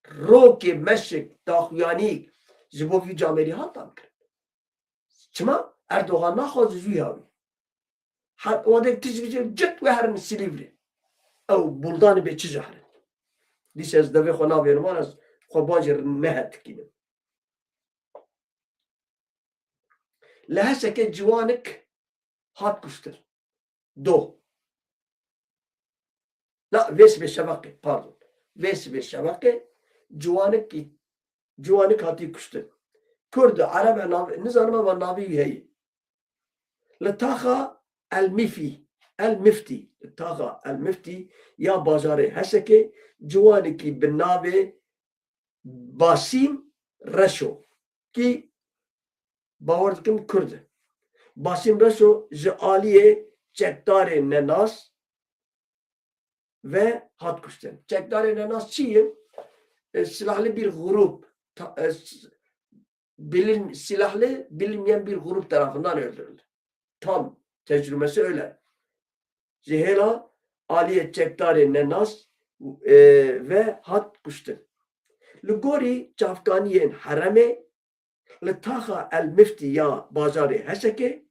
Rokê, meşik, daxuyanî ji bo vî camêrî hat dan kirin. Çima? Erdogan naxwaze ji wî hawî. Hat wadek tij bicin cit we herin Silîvrî. Ew buldanê bê çi ji herin. Dîse ez devê xwe navêrim wan, ez xwe ban jî nehetikînim. Li Hesekê ciwanik hat kuştin. Do. Na, vê sibê şeveqê, pardon. Vê sibê şeveqê ciwanik, ciwanik hatî kuştin. Kurd, Ereb e, nav-, nizanim ama navê wî heye. Li taxa El Mifî, El Miftî, li taxa El Miftî ya bajarê Hesekê ciwanekî bi navê Basîm Reşo, kî bawer dikim Kurd e. Basîm Reşo ji aliyê çekdarê nenas ve hat kuştin. Çekdarê nenas çi ye? E, silahlı bir grup, ta-, e, s-, bilin-, silahlı bilinmeyen bir grup tarafından öldürüldü. Tam tercümesi öyle. Ji hêla aliyê çekdarê nenas, e, ve hat kuştin. Li gorî çavkaniyên heremê, li taxa El Miftî ya bajarê Hesekê,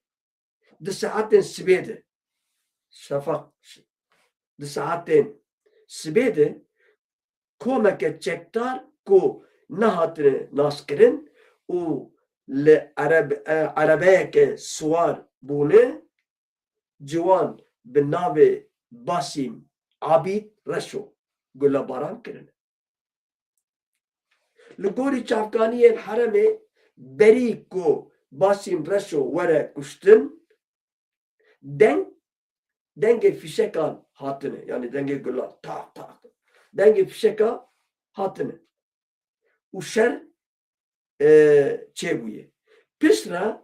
di saetên sibê de, şefaq, di saetên sibê de komeke çekdar ku nehatine naskirin û li ereb-, e, erebeyeke siwar bûne, ciwan bi navê Basîm Abîd Reşo gulebaran kirine. Li gorî çavkaniyên herêmê, berî ku Basîm Reşo were kuştin, deng, dengê fîşekan hatine, yanî dengê gulan, tak, tak. Dengê fîşeka hatine. Û şer, e, çêbûye. Piştre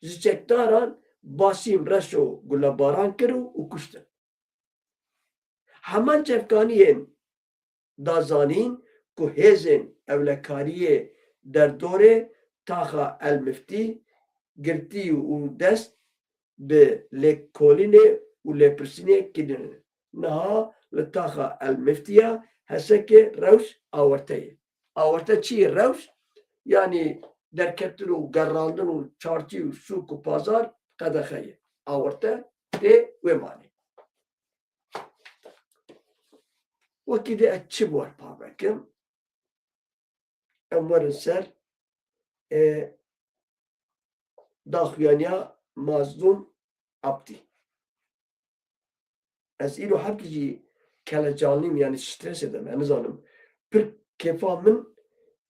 ji çekdaran Basîm Reşo gulebaran kir û, û kuştin. Heman çavkaniyên da zanîn ku hêzên ewlekariyê derdorê taxa El Miftî girtî û dest bi lêkolînê û lêpirsînê kirine. Niha li taxa El Miftiya Hesekê rewş awarte ye. Awarte çi ye rewş? Yanî derketin û gerandin û çarçî û sûk û pazar qedexe ye. Awarte tê wê manê. Wekî dê ez çi bi we re parve kim? Em werin ser, e, daxuyaniya Mazlûm Abdî. Ez îro hevkî jî kelecanlîm, yanî stresê de me, nizanim. Pir kêfa min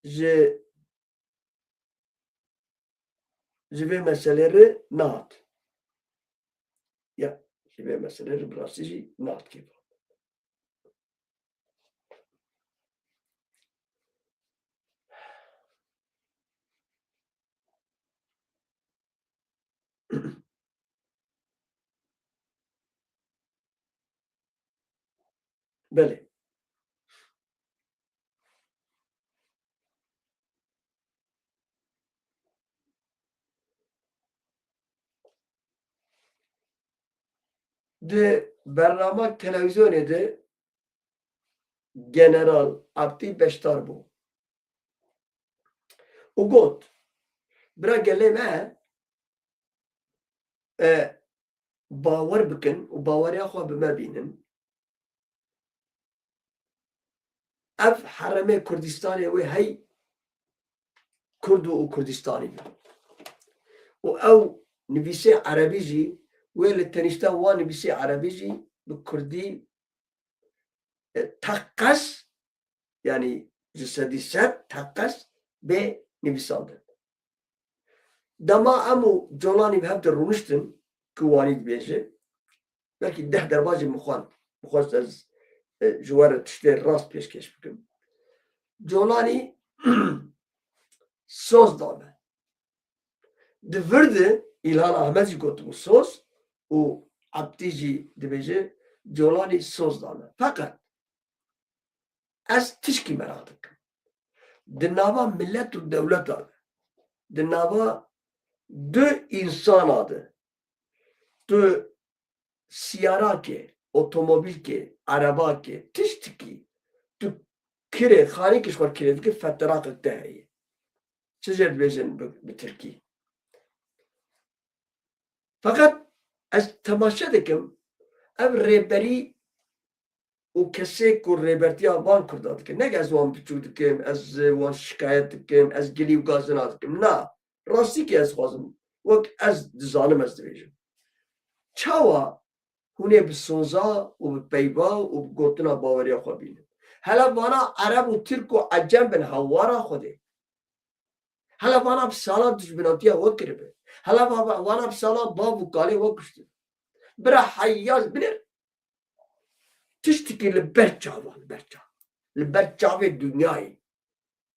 ji, ji vê meselê re nehat. Ya, ji vê meselê re bi rastî jî nehat kêfa min. Belê. Di bernama televîzyonê de General Abdî beşdar bû û got, bira gelê me, e, bawer bikin û baweriya xwe bi me bînin. Ev herêmê Kurdistanê wê hey Kurd û Kurdistanî be. Û ew nivîsê erebî jî, wê li tenîşta wan nivîsê erebî jî bi kurdî, e, teqez, yanî ji sedî sed teqez bê nivîsandin. Dema em û Colanî bi hev de rûniştin, ku wanî dibêje, belkî deh derba jî min xwend. Min xwest ez, e, ji we re tiştê rast pêşkêş bikim. Colanî soz da me. Di vir de Îlhan Ahmet jî gotibû soz û Abdî jî dibêje, Colanî soz da me. Feqet ez tişkî meraq dikim. Di nava milet û dewleta de, di nava du însana de, tu siyarakê, otomobîlkê, erebakê, tiştikî, tu kirê, xanîkî ji xwe kirê dikî, fetiraqek te heye. Çi jê dibêjin bi, bi tirkî? Feqet ez temaşe dikim, ev rêberî û kesê ku rêbertiya van kurda dikin, ne ez wan biçûk dikim, ez wan şikayet dikim, ez gilî û gazina dikim. Na, rastîkî ez dixwazim, wek ez dizanim ez dibêjim. Çawa hûn ê bi soza û bi peyva û bi gotina baweriya xwe bînin? Hela vana Ereb û Tirk û Ecem bin hewara Xwedê. Hela vana bi salan dijminatiya we kiribe. Hela va-, vana bi salan bav û kalê we kuştin. Bira heyyaz binêr. Tiştikî li ber çavan, li ber çav. Li ber çavê dinyayê.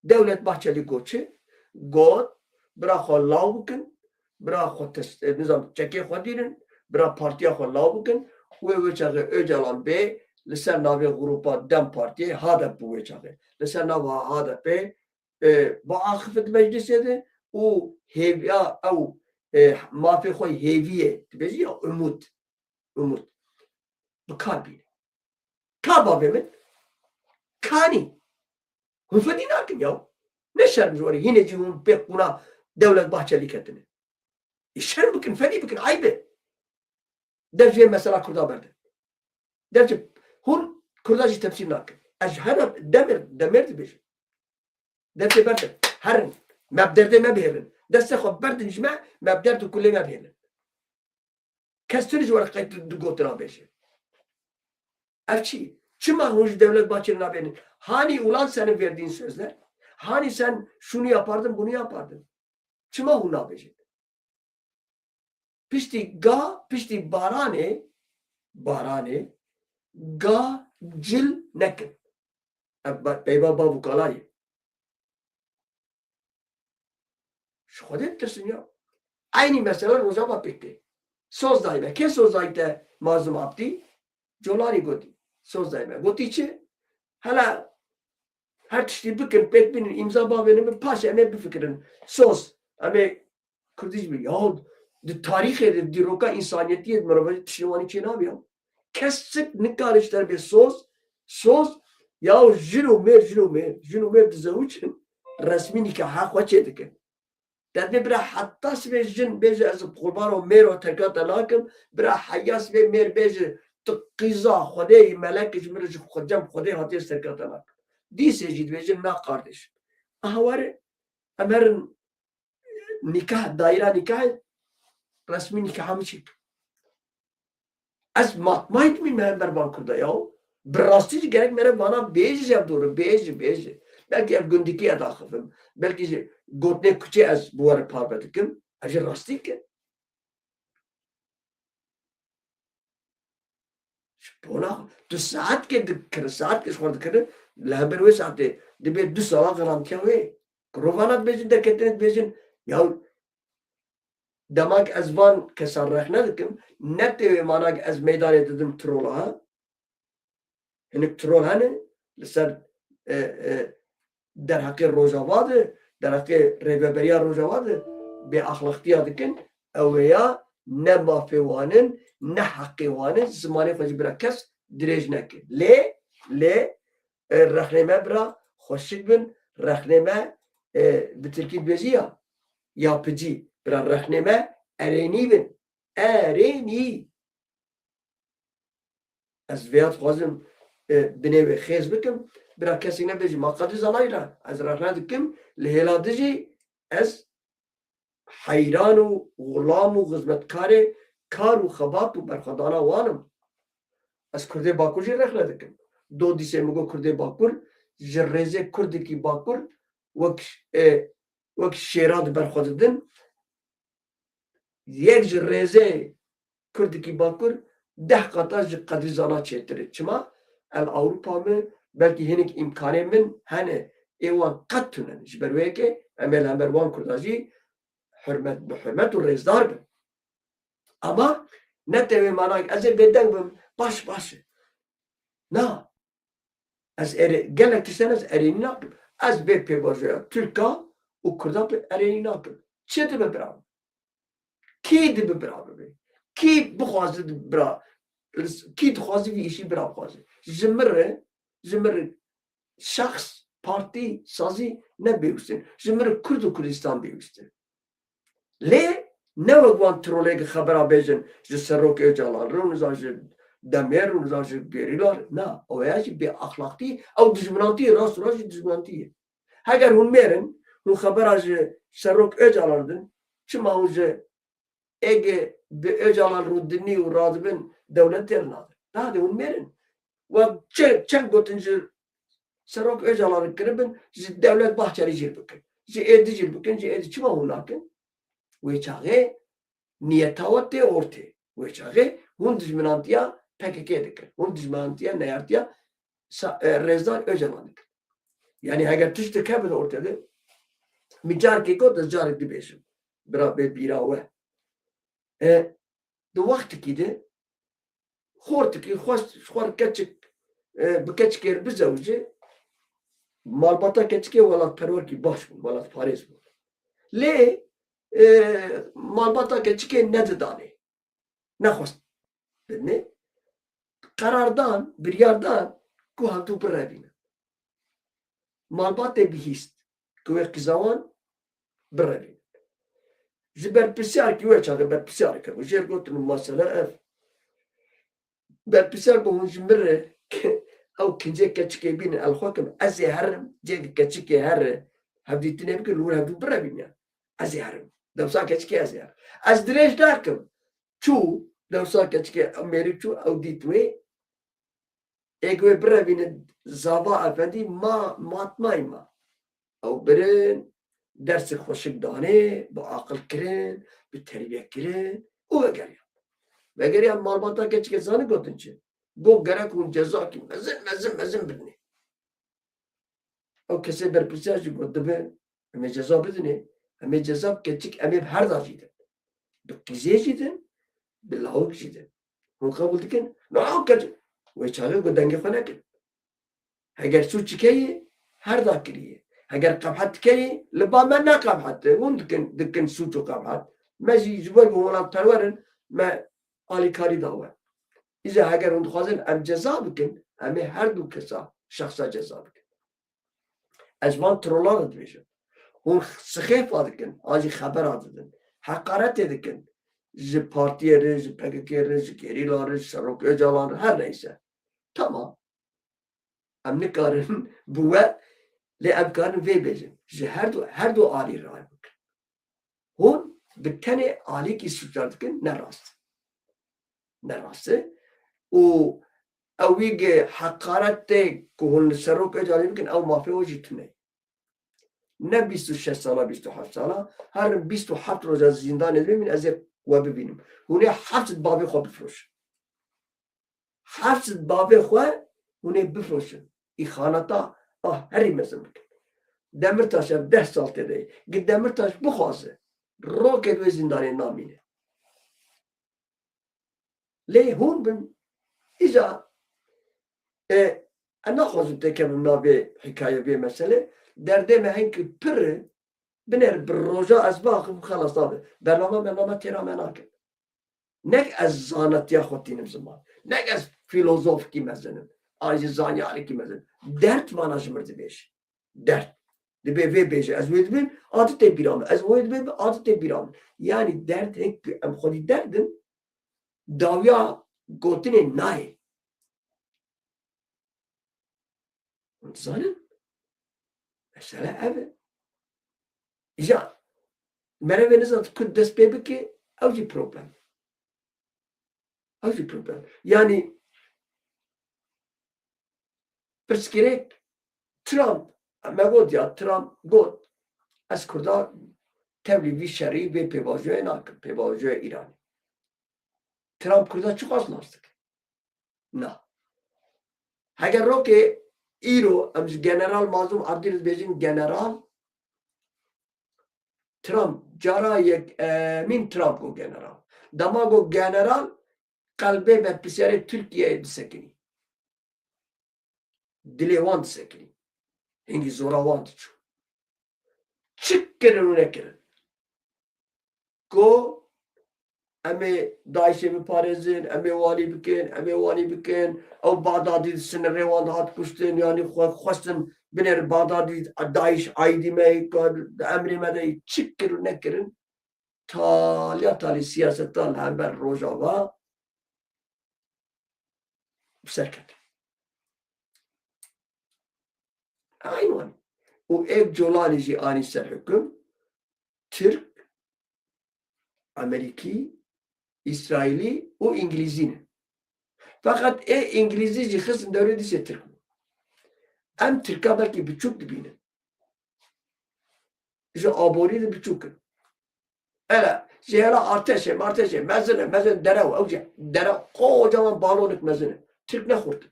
Dewlet Bahçelî got çi? Got, bira xwe law bikin, bira xwe tes-, e, nizam çekê xwe dînin, bira partiya xwe law bikin. Wê wê çaxê Ocalan bê li ser navê grupa DEM Partiyê, HADEP bû wê çaxê. Li ser nava HADEPê, e, biaxifit meclisê de û hêviya ew, e, mafê xwe hêviyê dibêjî ya umut, umut bi kar bîne. Ka bavê min? Kanî. Hûn fedî nakin ya. Ne şerm ji we re, hînê jî hûn pê qûna Dewlet Bahçelî ketine. Ê şerm bikin, fedî bikin, eyb e. Dev jê mesela Kurda berde. Dev jê hûn Kurda jî tefsîr nakin. Ez ji hena demir, demir dibêjim. Destê berdin. Herin. Me bi derdê me bihêlin. Destê xwe berdin ji me, me bi derd û kulê me bihêlin. Kes tu ji we re qey tu, tu gotina bêje. Ev çi? Çima hûn ji dewlet Bahçeli nabênin? Hani ulan senin verdiğin sözler? Hani sen şunu yapardın, bunu yapardın? Çima hûn nabêjin? Piştî ga, piştî baranê, baranê, ga cil nekin. Ev ba-, peyva bav û kalayê. Ji Xwedê bitirsin ya. Eynî mesele Rojava pêk tê. Soz dayî me. Kê soz dayî te Mazlûm Abdî? Colanî gotî. Soz dayî me. Gotî çi? Hela her tiştî bikin, pêk bînin, îmza bavênin, paşê em ê bifikirin. Soz. Em ê Kurdî jî bi. Yahu di tarîxê de, dîroka însaniyetiyê de mirovê tiştê wanî çê nabe ya. Kesik nikare ji te bê soz, soz, yahu jin û mêr, jin û mêr, jin û mêr dizewicin, resmî nîkaha xwe çêdikin. Te dê bira heta sibê jin bêje ez qurbano mêro terka te nakim, bira heya sibê mêr bêje tu qîza Xwedê yî, melek ji min re ji xwe cem Xwedê hatiye ez terka te nakim. Dîsê jî dibêjin na kardeş. Aha were, em herin nîkah, daîra nîkahê resmî nîkaha min çêk. Ez matmayî dimî me hember van Kurda ya. Bi rastî jî gerek mere vana bêjî ev doğru, bêjî, bêjî. Belkî ev gundikî ez axifim. Belkî jî gotinê kuçê ez bi we re parve dikim. Ev jî rastî ke. Ji bona tu saetkê dikir, saetkê ji xwe dikir, li hember wê saetê dibê du sala garantiya wê. Rovana dibêjin, derketinê dibêjin, ya dema ke ez van kesan rexne dikim, ne tê wê mana ke ez meydanê didim trola, ha? Hinek trol hene, li ser, e, e, derheqê Rojava de, derheqê rêveberiya Rojava de bêaxlaqtiya dikin, ew ê ya ne mafê wan in, ne heqê wan in, zimanê xwe jî bira kes dirêj neke. Lê, lê, e, rexnê me bira xweşik bin, rexnê me, e, bi tirkî dibêjî ya, yapıcı, bira rexnê me erênî bin. Erênî. Ez vêya dixwazim, e, binê wê xêz bikim. Bira kesî nebêjî, ma Qedrî Zanayî re ez rexne dikim, li hêla dijî ez heyran û xulam û xizmetkarê kar û xebat û berxwedana wan im. Ez Kurdê Bakur jî rexne dikim. Do dîsê min got Kurdê Bakur, ji rêzê Kurdekî Bakur wek, e, wek şêra di ber xwe didin. Yek ji rêzê Kurdekî Bakur deh qata ji Qedrî Zana çêtir e. Çima? El Ewropa min, belkî hinek îmkanê min hene, ê wan qet tune ne. Ji ber wê yekê em ê li hember wan Kurda jî hurmet, bi hurmet û rêzdar bin. Ama ne tê wê mana ez ê bêdeng bim, baş, baş e. Na. Ez ere-, gelek tiştan ez erênî nakim. Ez bê pêvajoya Tirka û Kurda pê erênî nakim. Çi dibe bira? Kî dibe bira bibe? Kî bixwaze di-, bira? Kî dixwaze vî îşî bira bixwaze? Ji min re, ji min re şexs, partî, sazî ne bêwîst in. Ji min re Kurd û Kurdistan bêwîst in. Lê ne wek wan trolê ki xebera bêjin ji Serok Ocalan re, niza ji Demê re, niza ji gerîla re. Na, ew ya jî bêaxlaqtî, ew dijminantî ye, rast û rast jî dijminantî ye. Heger hûn mêrin, hûn xebera ji Serok Ocalan re din, çima hûn ji êgê bi Ocalan rûdinî û radibin dewlet têr nadin? Nade hûn mêrin. Wa çe-, çend gotin ji Serok Ocalan re kiribin, ji Dewlet Bahçelî jî bikin. Ji êdî jî bikin, ji êdî çima hûn nakin? Wê çaxê niyeta we tê ortê. Wê çaxê hûn dijminantiya P K K dikin. Hûn dijminantiya neyartiya sa-, e, Rêzdar Ocalan dikin. Yani heger tişt dikevin ortê de, min carekê got, ez carek dibêjim. Bira bê bîra we. E, di wextekî de xortikî xwest ji xwe re keçik, e, bi keçikê re bizewice, malbata keçikê welatperwerkî baş bû, welatparêz bû. Lê, e, malbata keçikê nedidanê. Nexwest bidinê. Qerardan, biryardan ku hevdû birevînin. Malbatê bihîst ku wê qîza wan birevînin. Ji berpirsiyarkî wê çaxê berpirsiyarek hebû. Jê re gotin mesele ev. Berpirsiyar got hûn ji min re ew kincê keçikê bînin, ez xwe kim, ez ê herim, cêke keçikê here, Hevdîtinê bikin, li wir hevdû birevîne. Ez ê herim. Dewsa keçikê ez ê herim. Ez dirêj nakim. Çû, dewsa keçikê mêrik çû, ew dît wê. Ê ku wê birevînin Zava Efendî ma, matmayî ma. Ew birin, dersê xweşik danê, bi aqil kirin, bi terbiye kirin û vegeriyan. Vegeriyan malbata keçikê zanî gotin çi? Got gerek hûn cezakî mezin, mezin, mezin bidinê. Ew kesê berpirsiyar jî got, dibe em ê ceza bidinê, em ê ceza bi keçik, em ê bi herda jî din. Bi qîzê jî din, bi lawik jî din. Hûn qebûl dikin? Na, ew keç-, wê çaxê got dengê xwe nekir. Heger sûc çikeyî, herda kiriye. Heger qebhet dikeyî, li ba me ne qebhet e. Hûn dikin, dikin sûc û qebhet. Me jî ji ber ku welatperwer in, me alîkarî da we. Îja heger hûn dixwazin em ceza bikin, em ê her du kesa, şexsa ceza bikin. Ez van trolan re dibêjim. Hûn sixêfa dikin, an jî xebera didin. Heqaretê dikin. Ji partiyê re, ji P K K re, ji gerîla re, ji Serok Ocalan re, her neyse. Tamam. Em nikarin bi we, lê em karin vê bêjin. Ji her du, her du alî ray bikin. Hûn bi tenê alîkî sûcdar dikin, ne rast. Ne rast e. Û ew wî ge heqaret tê ku hûn li Serok Ocalanê bikin, ew mafê we jî tune ye. Ne bîst û şeş sala, bîst û heft sala, herin bîst û heft roja zîndanê de bimîn, ez ê we bibînim. Hûn ê heft bavê xwe bifroşin. Heft bavê xwe hûn ê bifroşin. Îxaneta a herî mezin bikin. Demirtaş ev deh sal tê de ye. Gi Demirtaş bixwaze, rokê wê zîndanê namîne. Lê hûn bin, îca, e, em naxwazin têkevin navê hikaye vê mesele. Derdê me hinkî pir e, binêr bi roja ez baxim, xelas nabe. Bername, bername têra me nake. Nek ez zanetiya xwe tînim ziman. Nek ez filozofkî mezin im. An jî zanyarekî mezin. Derd vana ji mir dibêje. Derd. Dibê vê bêje. Ez wê dibêm, a tu tê bîra min. Ez wê dibêm, a tu tê bîra min. Yanî derd hek em xwedî derd in, dawiya gotinê nayê. Hûn dizanin? Mesele ev e. Îja merevê nizan ku dest pê bike, ew jî problem. Ew jî problem. Yanî pirsgirêk Trump, me got ya, Trump got, ez Kurda tevlî vî şerî, vê pêvajoyê nakim, pêvajoyê Îranê. Trump Kurda çiqas nas dike? Na. Heger rokê îro em ji General Mazlûm Abdî re dibêjin General, Trump, cara yek, e, min Trump got General. Dema got General, qelbê berpirsiyarê Tirkiyeyê disekinî. Dilê wan disekinî. Hingî zora wan diçû. Çi kirin û nekirin? Ku em ê DAIŞê biparêzin, em ê wanî bikin, em ê wanî bikin. Ew Baxdadî di sinirê wan de hat kuştin, yanî xwe xwestin binêrin Baxdadî, DAIŞ aîdî me ye, ku di emrê me de ye. Çi kir û nekirin, taliya talî siyaseta li hember Rojava bi ser ket. Eyn wan. Û êk Colanî jî anî ser hukm, Tirk, Amerîkî, Îsraîlî û Îngilîzî ne. Feqet ê Îngilîzî jî xistin dewrê dîsê Tirk bû. Em Tirka belkî biçûk dibînin. Ji aborî de biçûk in. Hele, ji hela artêşê, martêşê, mezin e, mezin e, derew e, ew jî, dere, kocaman balonik mezin e. Tirk ne xurt in.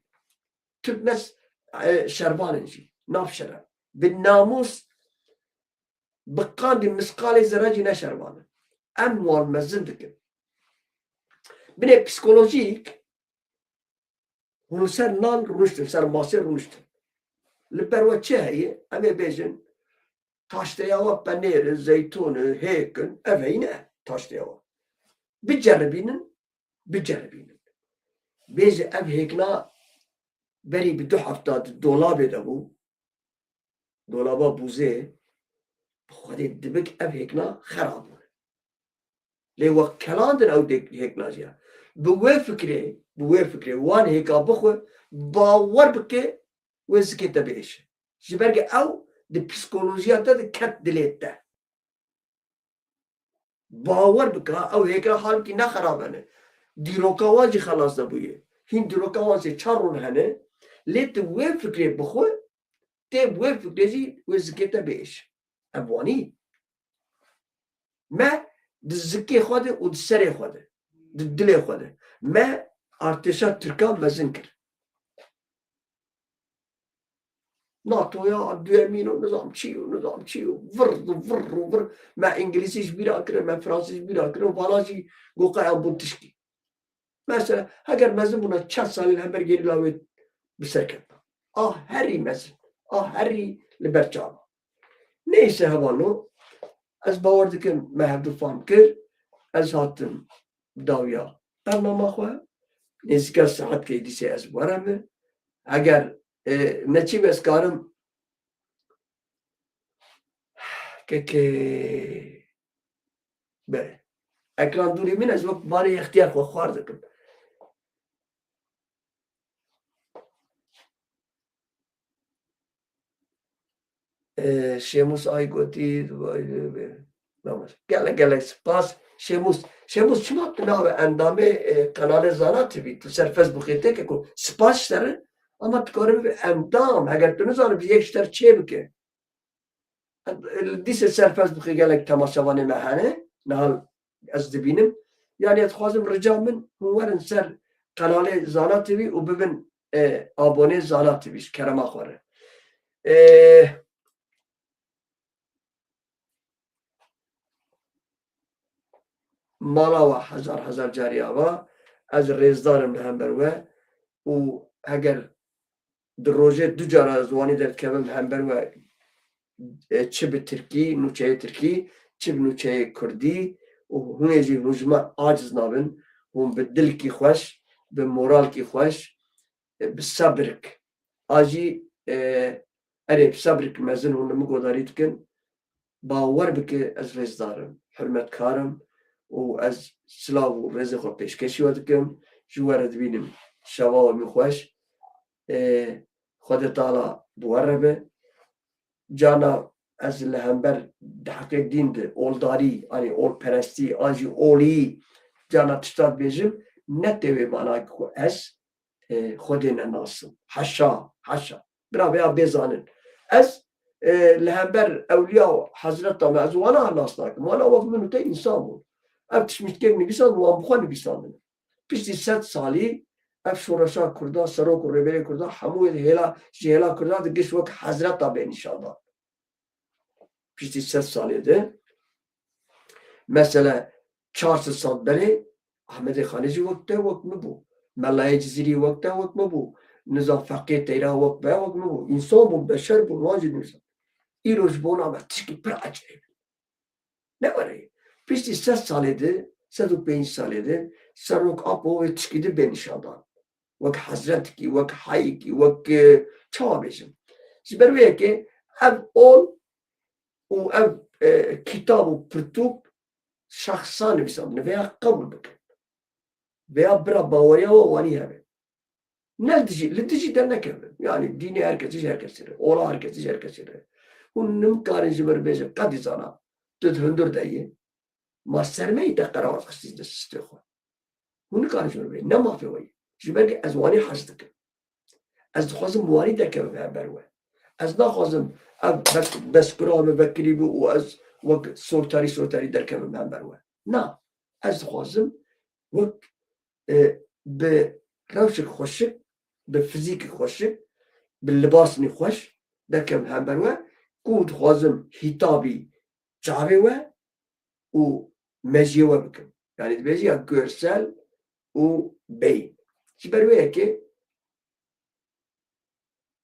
Tirk ne s-, e, şervan in jî. Nav şer e. Bi namûs, bi qandî misqalê zerre jî ne şervan in. Em wan mezin dikin. Binê psîkolojîk, hûn li ser nan rûniştin, ser masê rûniştin. Li ber we çi heye? Em ê bêjin, taşteyawa penêr e, zeytûn e, hêk in, ev heyî ne, taşteyawa. Biceribînin, biceribînin. Bêje ev hêkna berî bi du hefta di dolabê de bû. Dolaba bûzê, bi Xwedê dibik ev hêkna xerab bûne. Lê we kelandin ew dê-, hêkna jî ya. Bi wê fikrê, bi wê fikrê wan hêka bixwe, bawer bike wê zikê te biêşe. Ji ber ke ew di psîkolojiya te de ket dilê te. Bawer bike, ew hêkira halkî ne xerab hene. Dîroka wan jî xelas nebûye. Hîn dîroka wan sê çar rûn hene. Lê tu wê fikrê bixwe, tê bi wê fikrê jî wê zikê te biêş. Ev wanî. Me di zikê xwe de û di serê xwe de, di dilê xwe de, me artêşa Tirkan mezin kir. NATOya duyemîn û nizam çi û nizam çi û vir û vir û vir. Me îngilîzî ji bîra kirin, me fransî ji bîra kirin, vana jî goqa em bûn tişkî. Mesela, heger mezin bûna çend salî li hember gerîla wê bi ser ketna. A herî mezin, a herî li ber çav. Neyse hevano, ez bawer dikim me hevdu fam kir, ez hatim dawiya bernama xwe, nêzîka saetkê dîsê ez were min. Heger, e, neçî ez karim, kekê, be, ekran dûrî min ez wek barê extiyar xwe xwar dikim. Ee, Şêmûs Ay gotî, gelek gelek spas. Şêmûs, Şêmûs çima tu nabe endamê, e, kanalê Zana T V? Tu ser Facebookê têke ku spas ji te re, ama tu karibî endam, heger tu nizanibî yek ji te re çê bike. Dîsê ser Facebookê gelek temaşevanê me hene, niha ez dibînim. Yani ez dixwazim rica min, hûn werin ser kanalê Zana T V û bibin, e, abonê Zana T V ji kerema xwe re. E, mala we hezar hezar carî ava, ez rêzdar im li hember we û heger di rojê du cara ziwanî derdikevim hember we, e, çi bi tirkî, nûçeyê tirkî, çi bi nûçeyê kurdî û hûn ê jî hûn ji me aciz nabin, hûn bi dilkî xweş, bi moralkî xweş, e, bi sebrik. A jî, e, erê bi sebrik mezin hûn li min godarî dikin. Bawer bike ez rêzdar im, hurmetkar im û ez silav û rêzê xwe pêşkêşî we dikim. Ji we re dibînim şeva we min xweş. Ê, Xwedê Teala bi we re be. Cana ez li hember di heqê dîn de oldarî, anî olperestî, an jî olî cana tişta dibêjim, ne tê wê manayê ku ez, e, Xwedê nenasim. Heşa, heşa. Bira vêya bê zanin. Ez, e, li hember ewliya û hezreta me, ez wana nas nakim. Wana wek min û te însan bûn. Ev tişt min kek nivîsand, wan bi xwe nivîsandine. Piştî sed salî ev şoreşa Kurda, serok û rêberê Kurda, hemû hêla, ji hêla Kurda di giş wek hezreta bê nîşan dan. Piştî sed salê de, mesele çar sed sal berê Ahmedê Xanê jî wek te, wek min bû. Melayê Cizîrî wek te, wek min bû. Nizam Feqê Teyra wek me, wek min bû. Însan bûn, beşer bûn, wan jî nivîsan. Îro ji bona me tişkî pir ecêb. Ne were. Piştî sed salê de, sed û pêncî salê de, Serok Apo wê tişkî di bê nîşan dan. Wek hezretikî, wek hayikî, wek, e, çawa bêjim. Ji ber wê yekê ev ol û ev, e, kitab û pirtûk şexsa nivîsandine, vêya qebûl bikin. Vêya bira baweriya we wanî hebe. Ne li dijî, li dijî dernekevin. Yani dînê her kesî ji her kesî re, ola her kesî ji her kesî re. Hûn nimkarin ji min re bêjin, qedî zana, tu di hundir de yî. Ma sermeyî te qerarat xistî di sistê xwe. Hûn nikarin ji min re bêjin, ne mafê we ye. Ji ber ku ez wanî hez dikim. Ez dixwazim wanî derkevim hember we. Ez naxwazim ev bes-, beskura min vekirî bû û ez wek sortarî sortarî derkevim hember we. Na, ez dixwazim wek e, bi rewşek xweşik, bi fizîkî xweşik, bi libasnî xweş derkevim hember we, ku dixwazim hîtabî çavê we û mejiyê we bikim. Yani dibêjî ya görsel û beyin. Ji ber wê yekê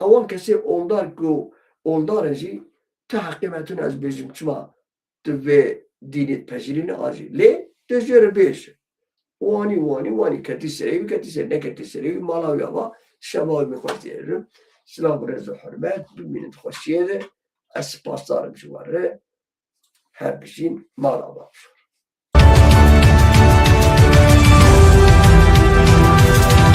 Ewan kesê oldar ku oldar in jî, ti heqê me tune ez bêjim, çima tu vê dînê dipejirîne a jî. Lê tu jê re bêje. Wanî, wanî, wanî, ketî serê wî, ketî serê, neketî serê wî, mala wî ava, şeva wî min xweş diyêrim. Silav û rêz û hurmet, bimînin di xweşiyê de. Ez spasdar im ji we re. Her bijîn, mala ava.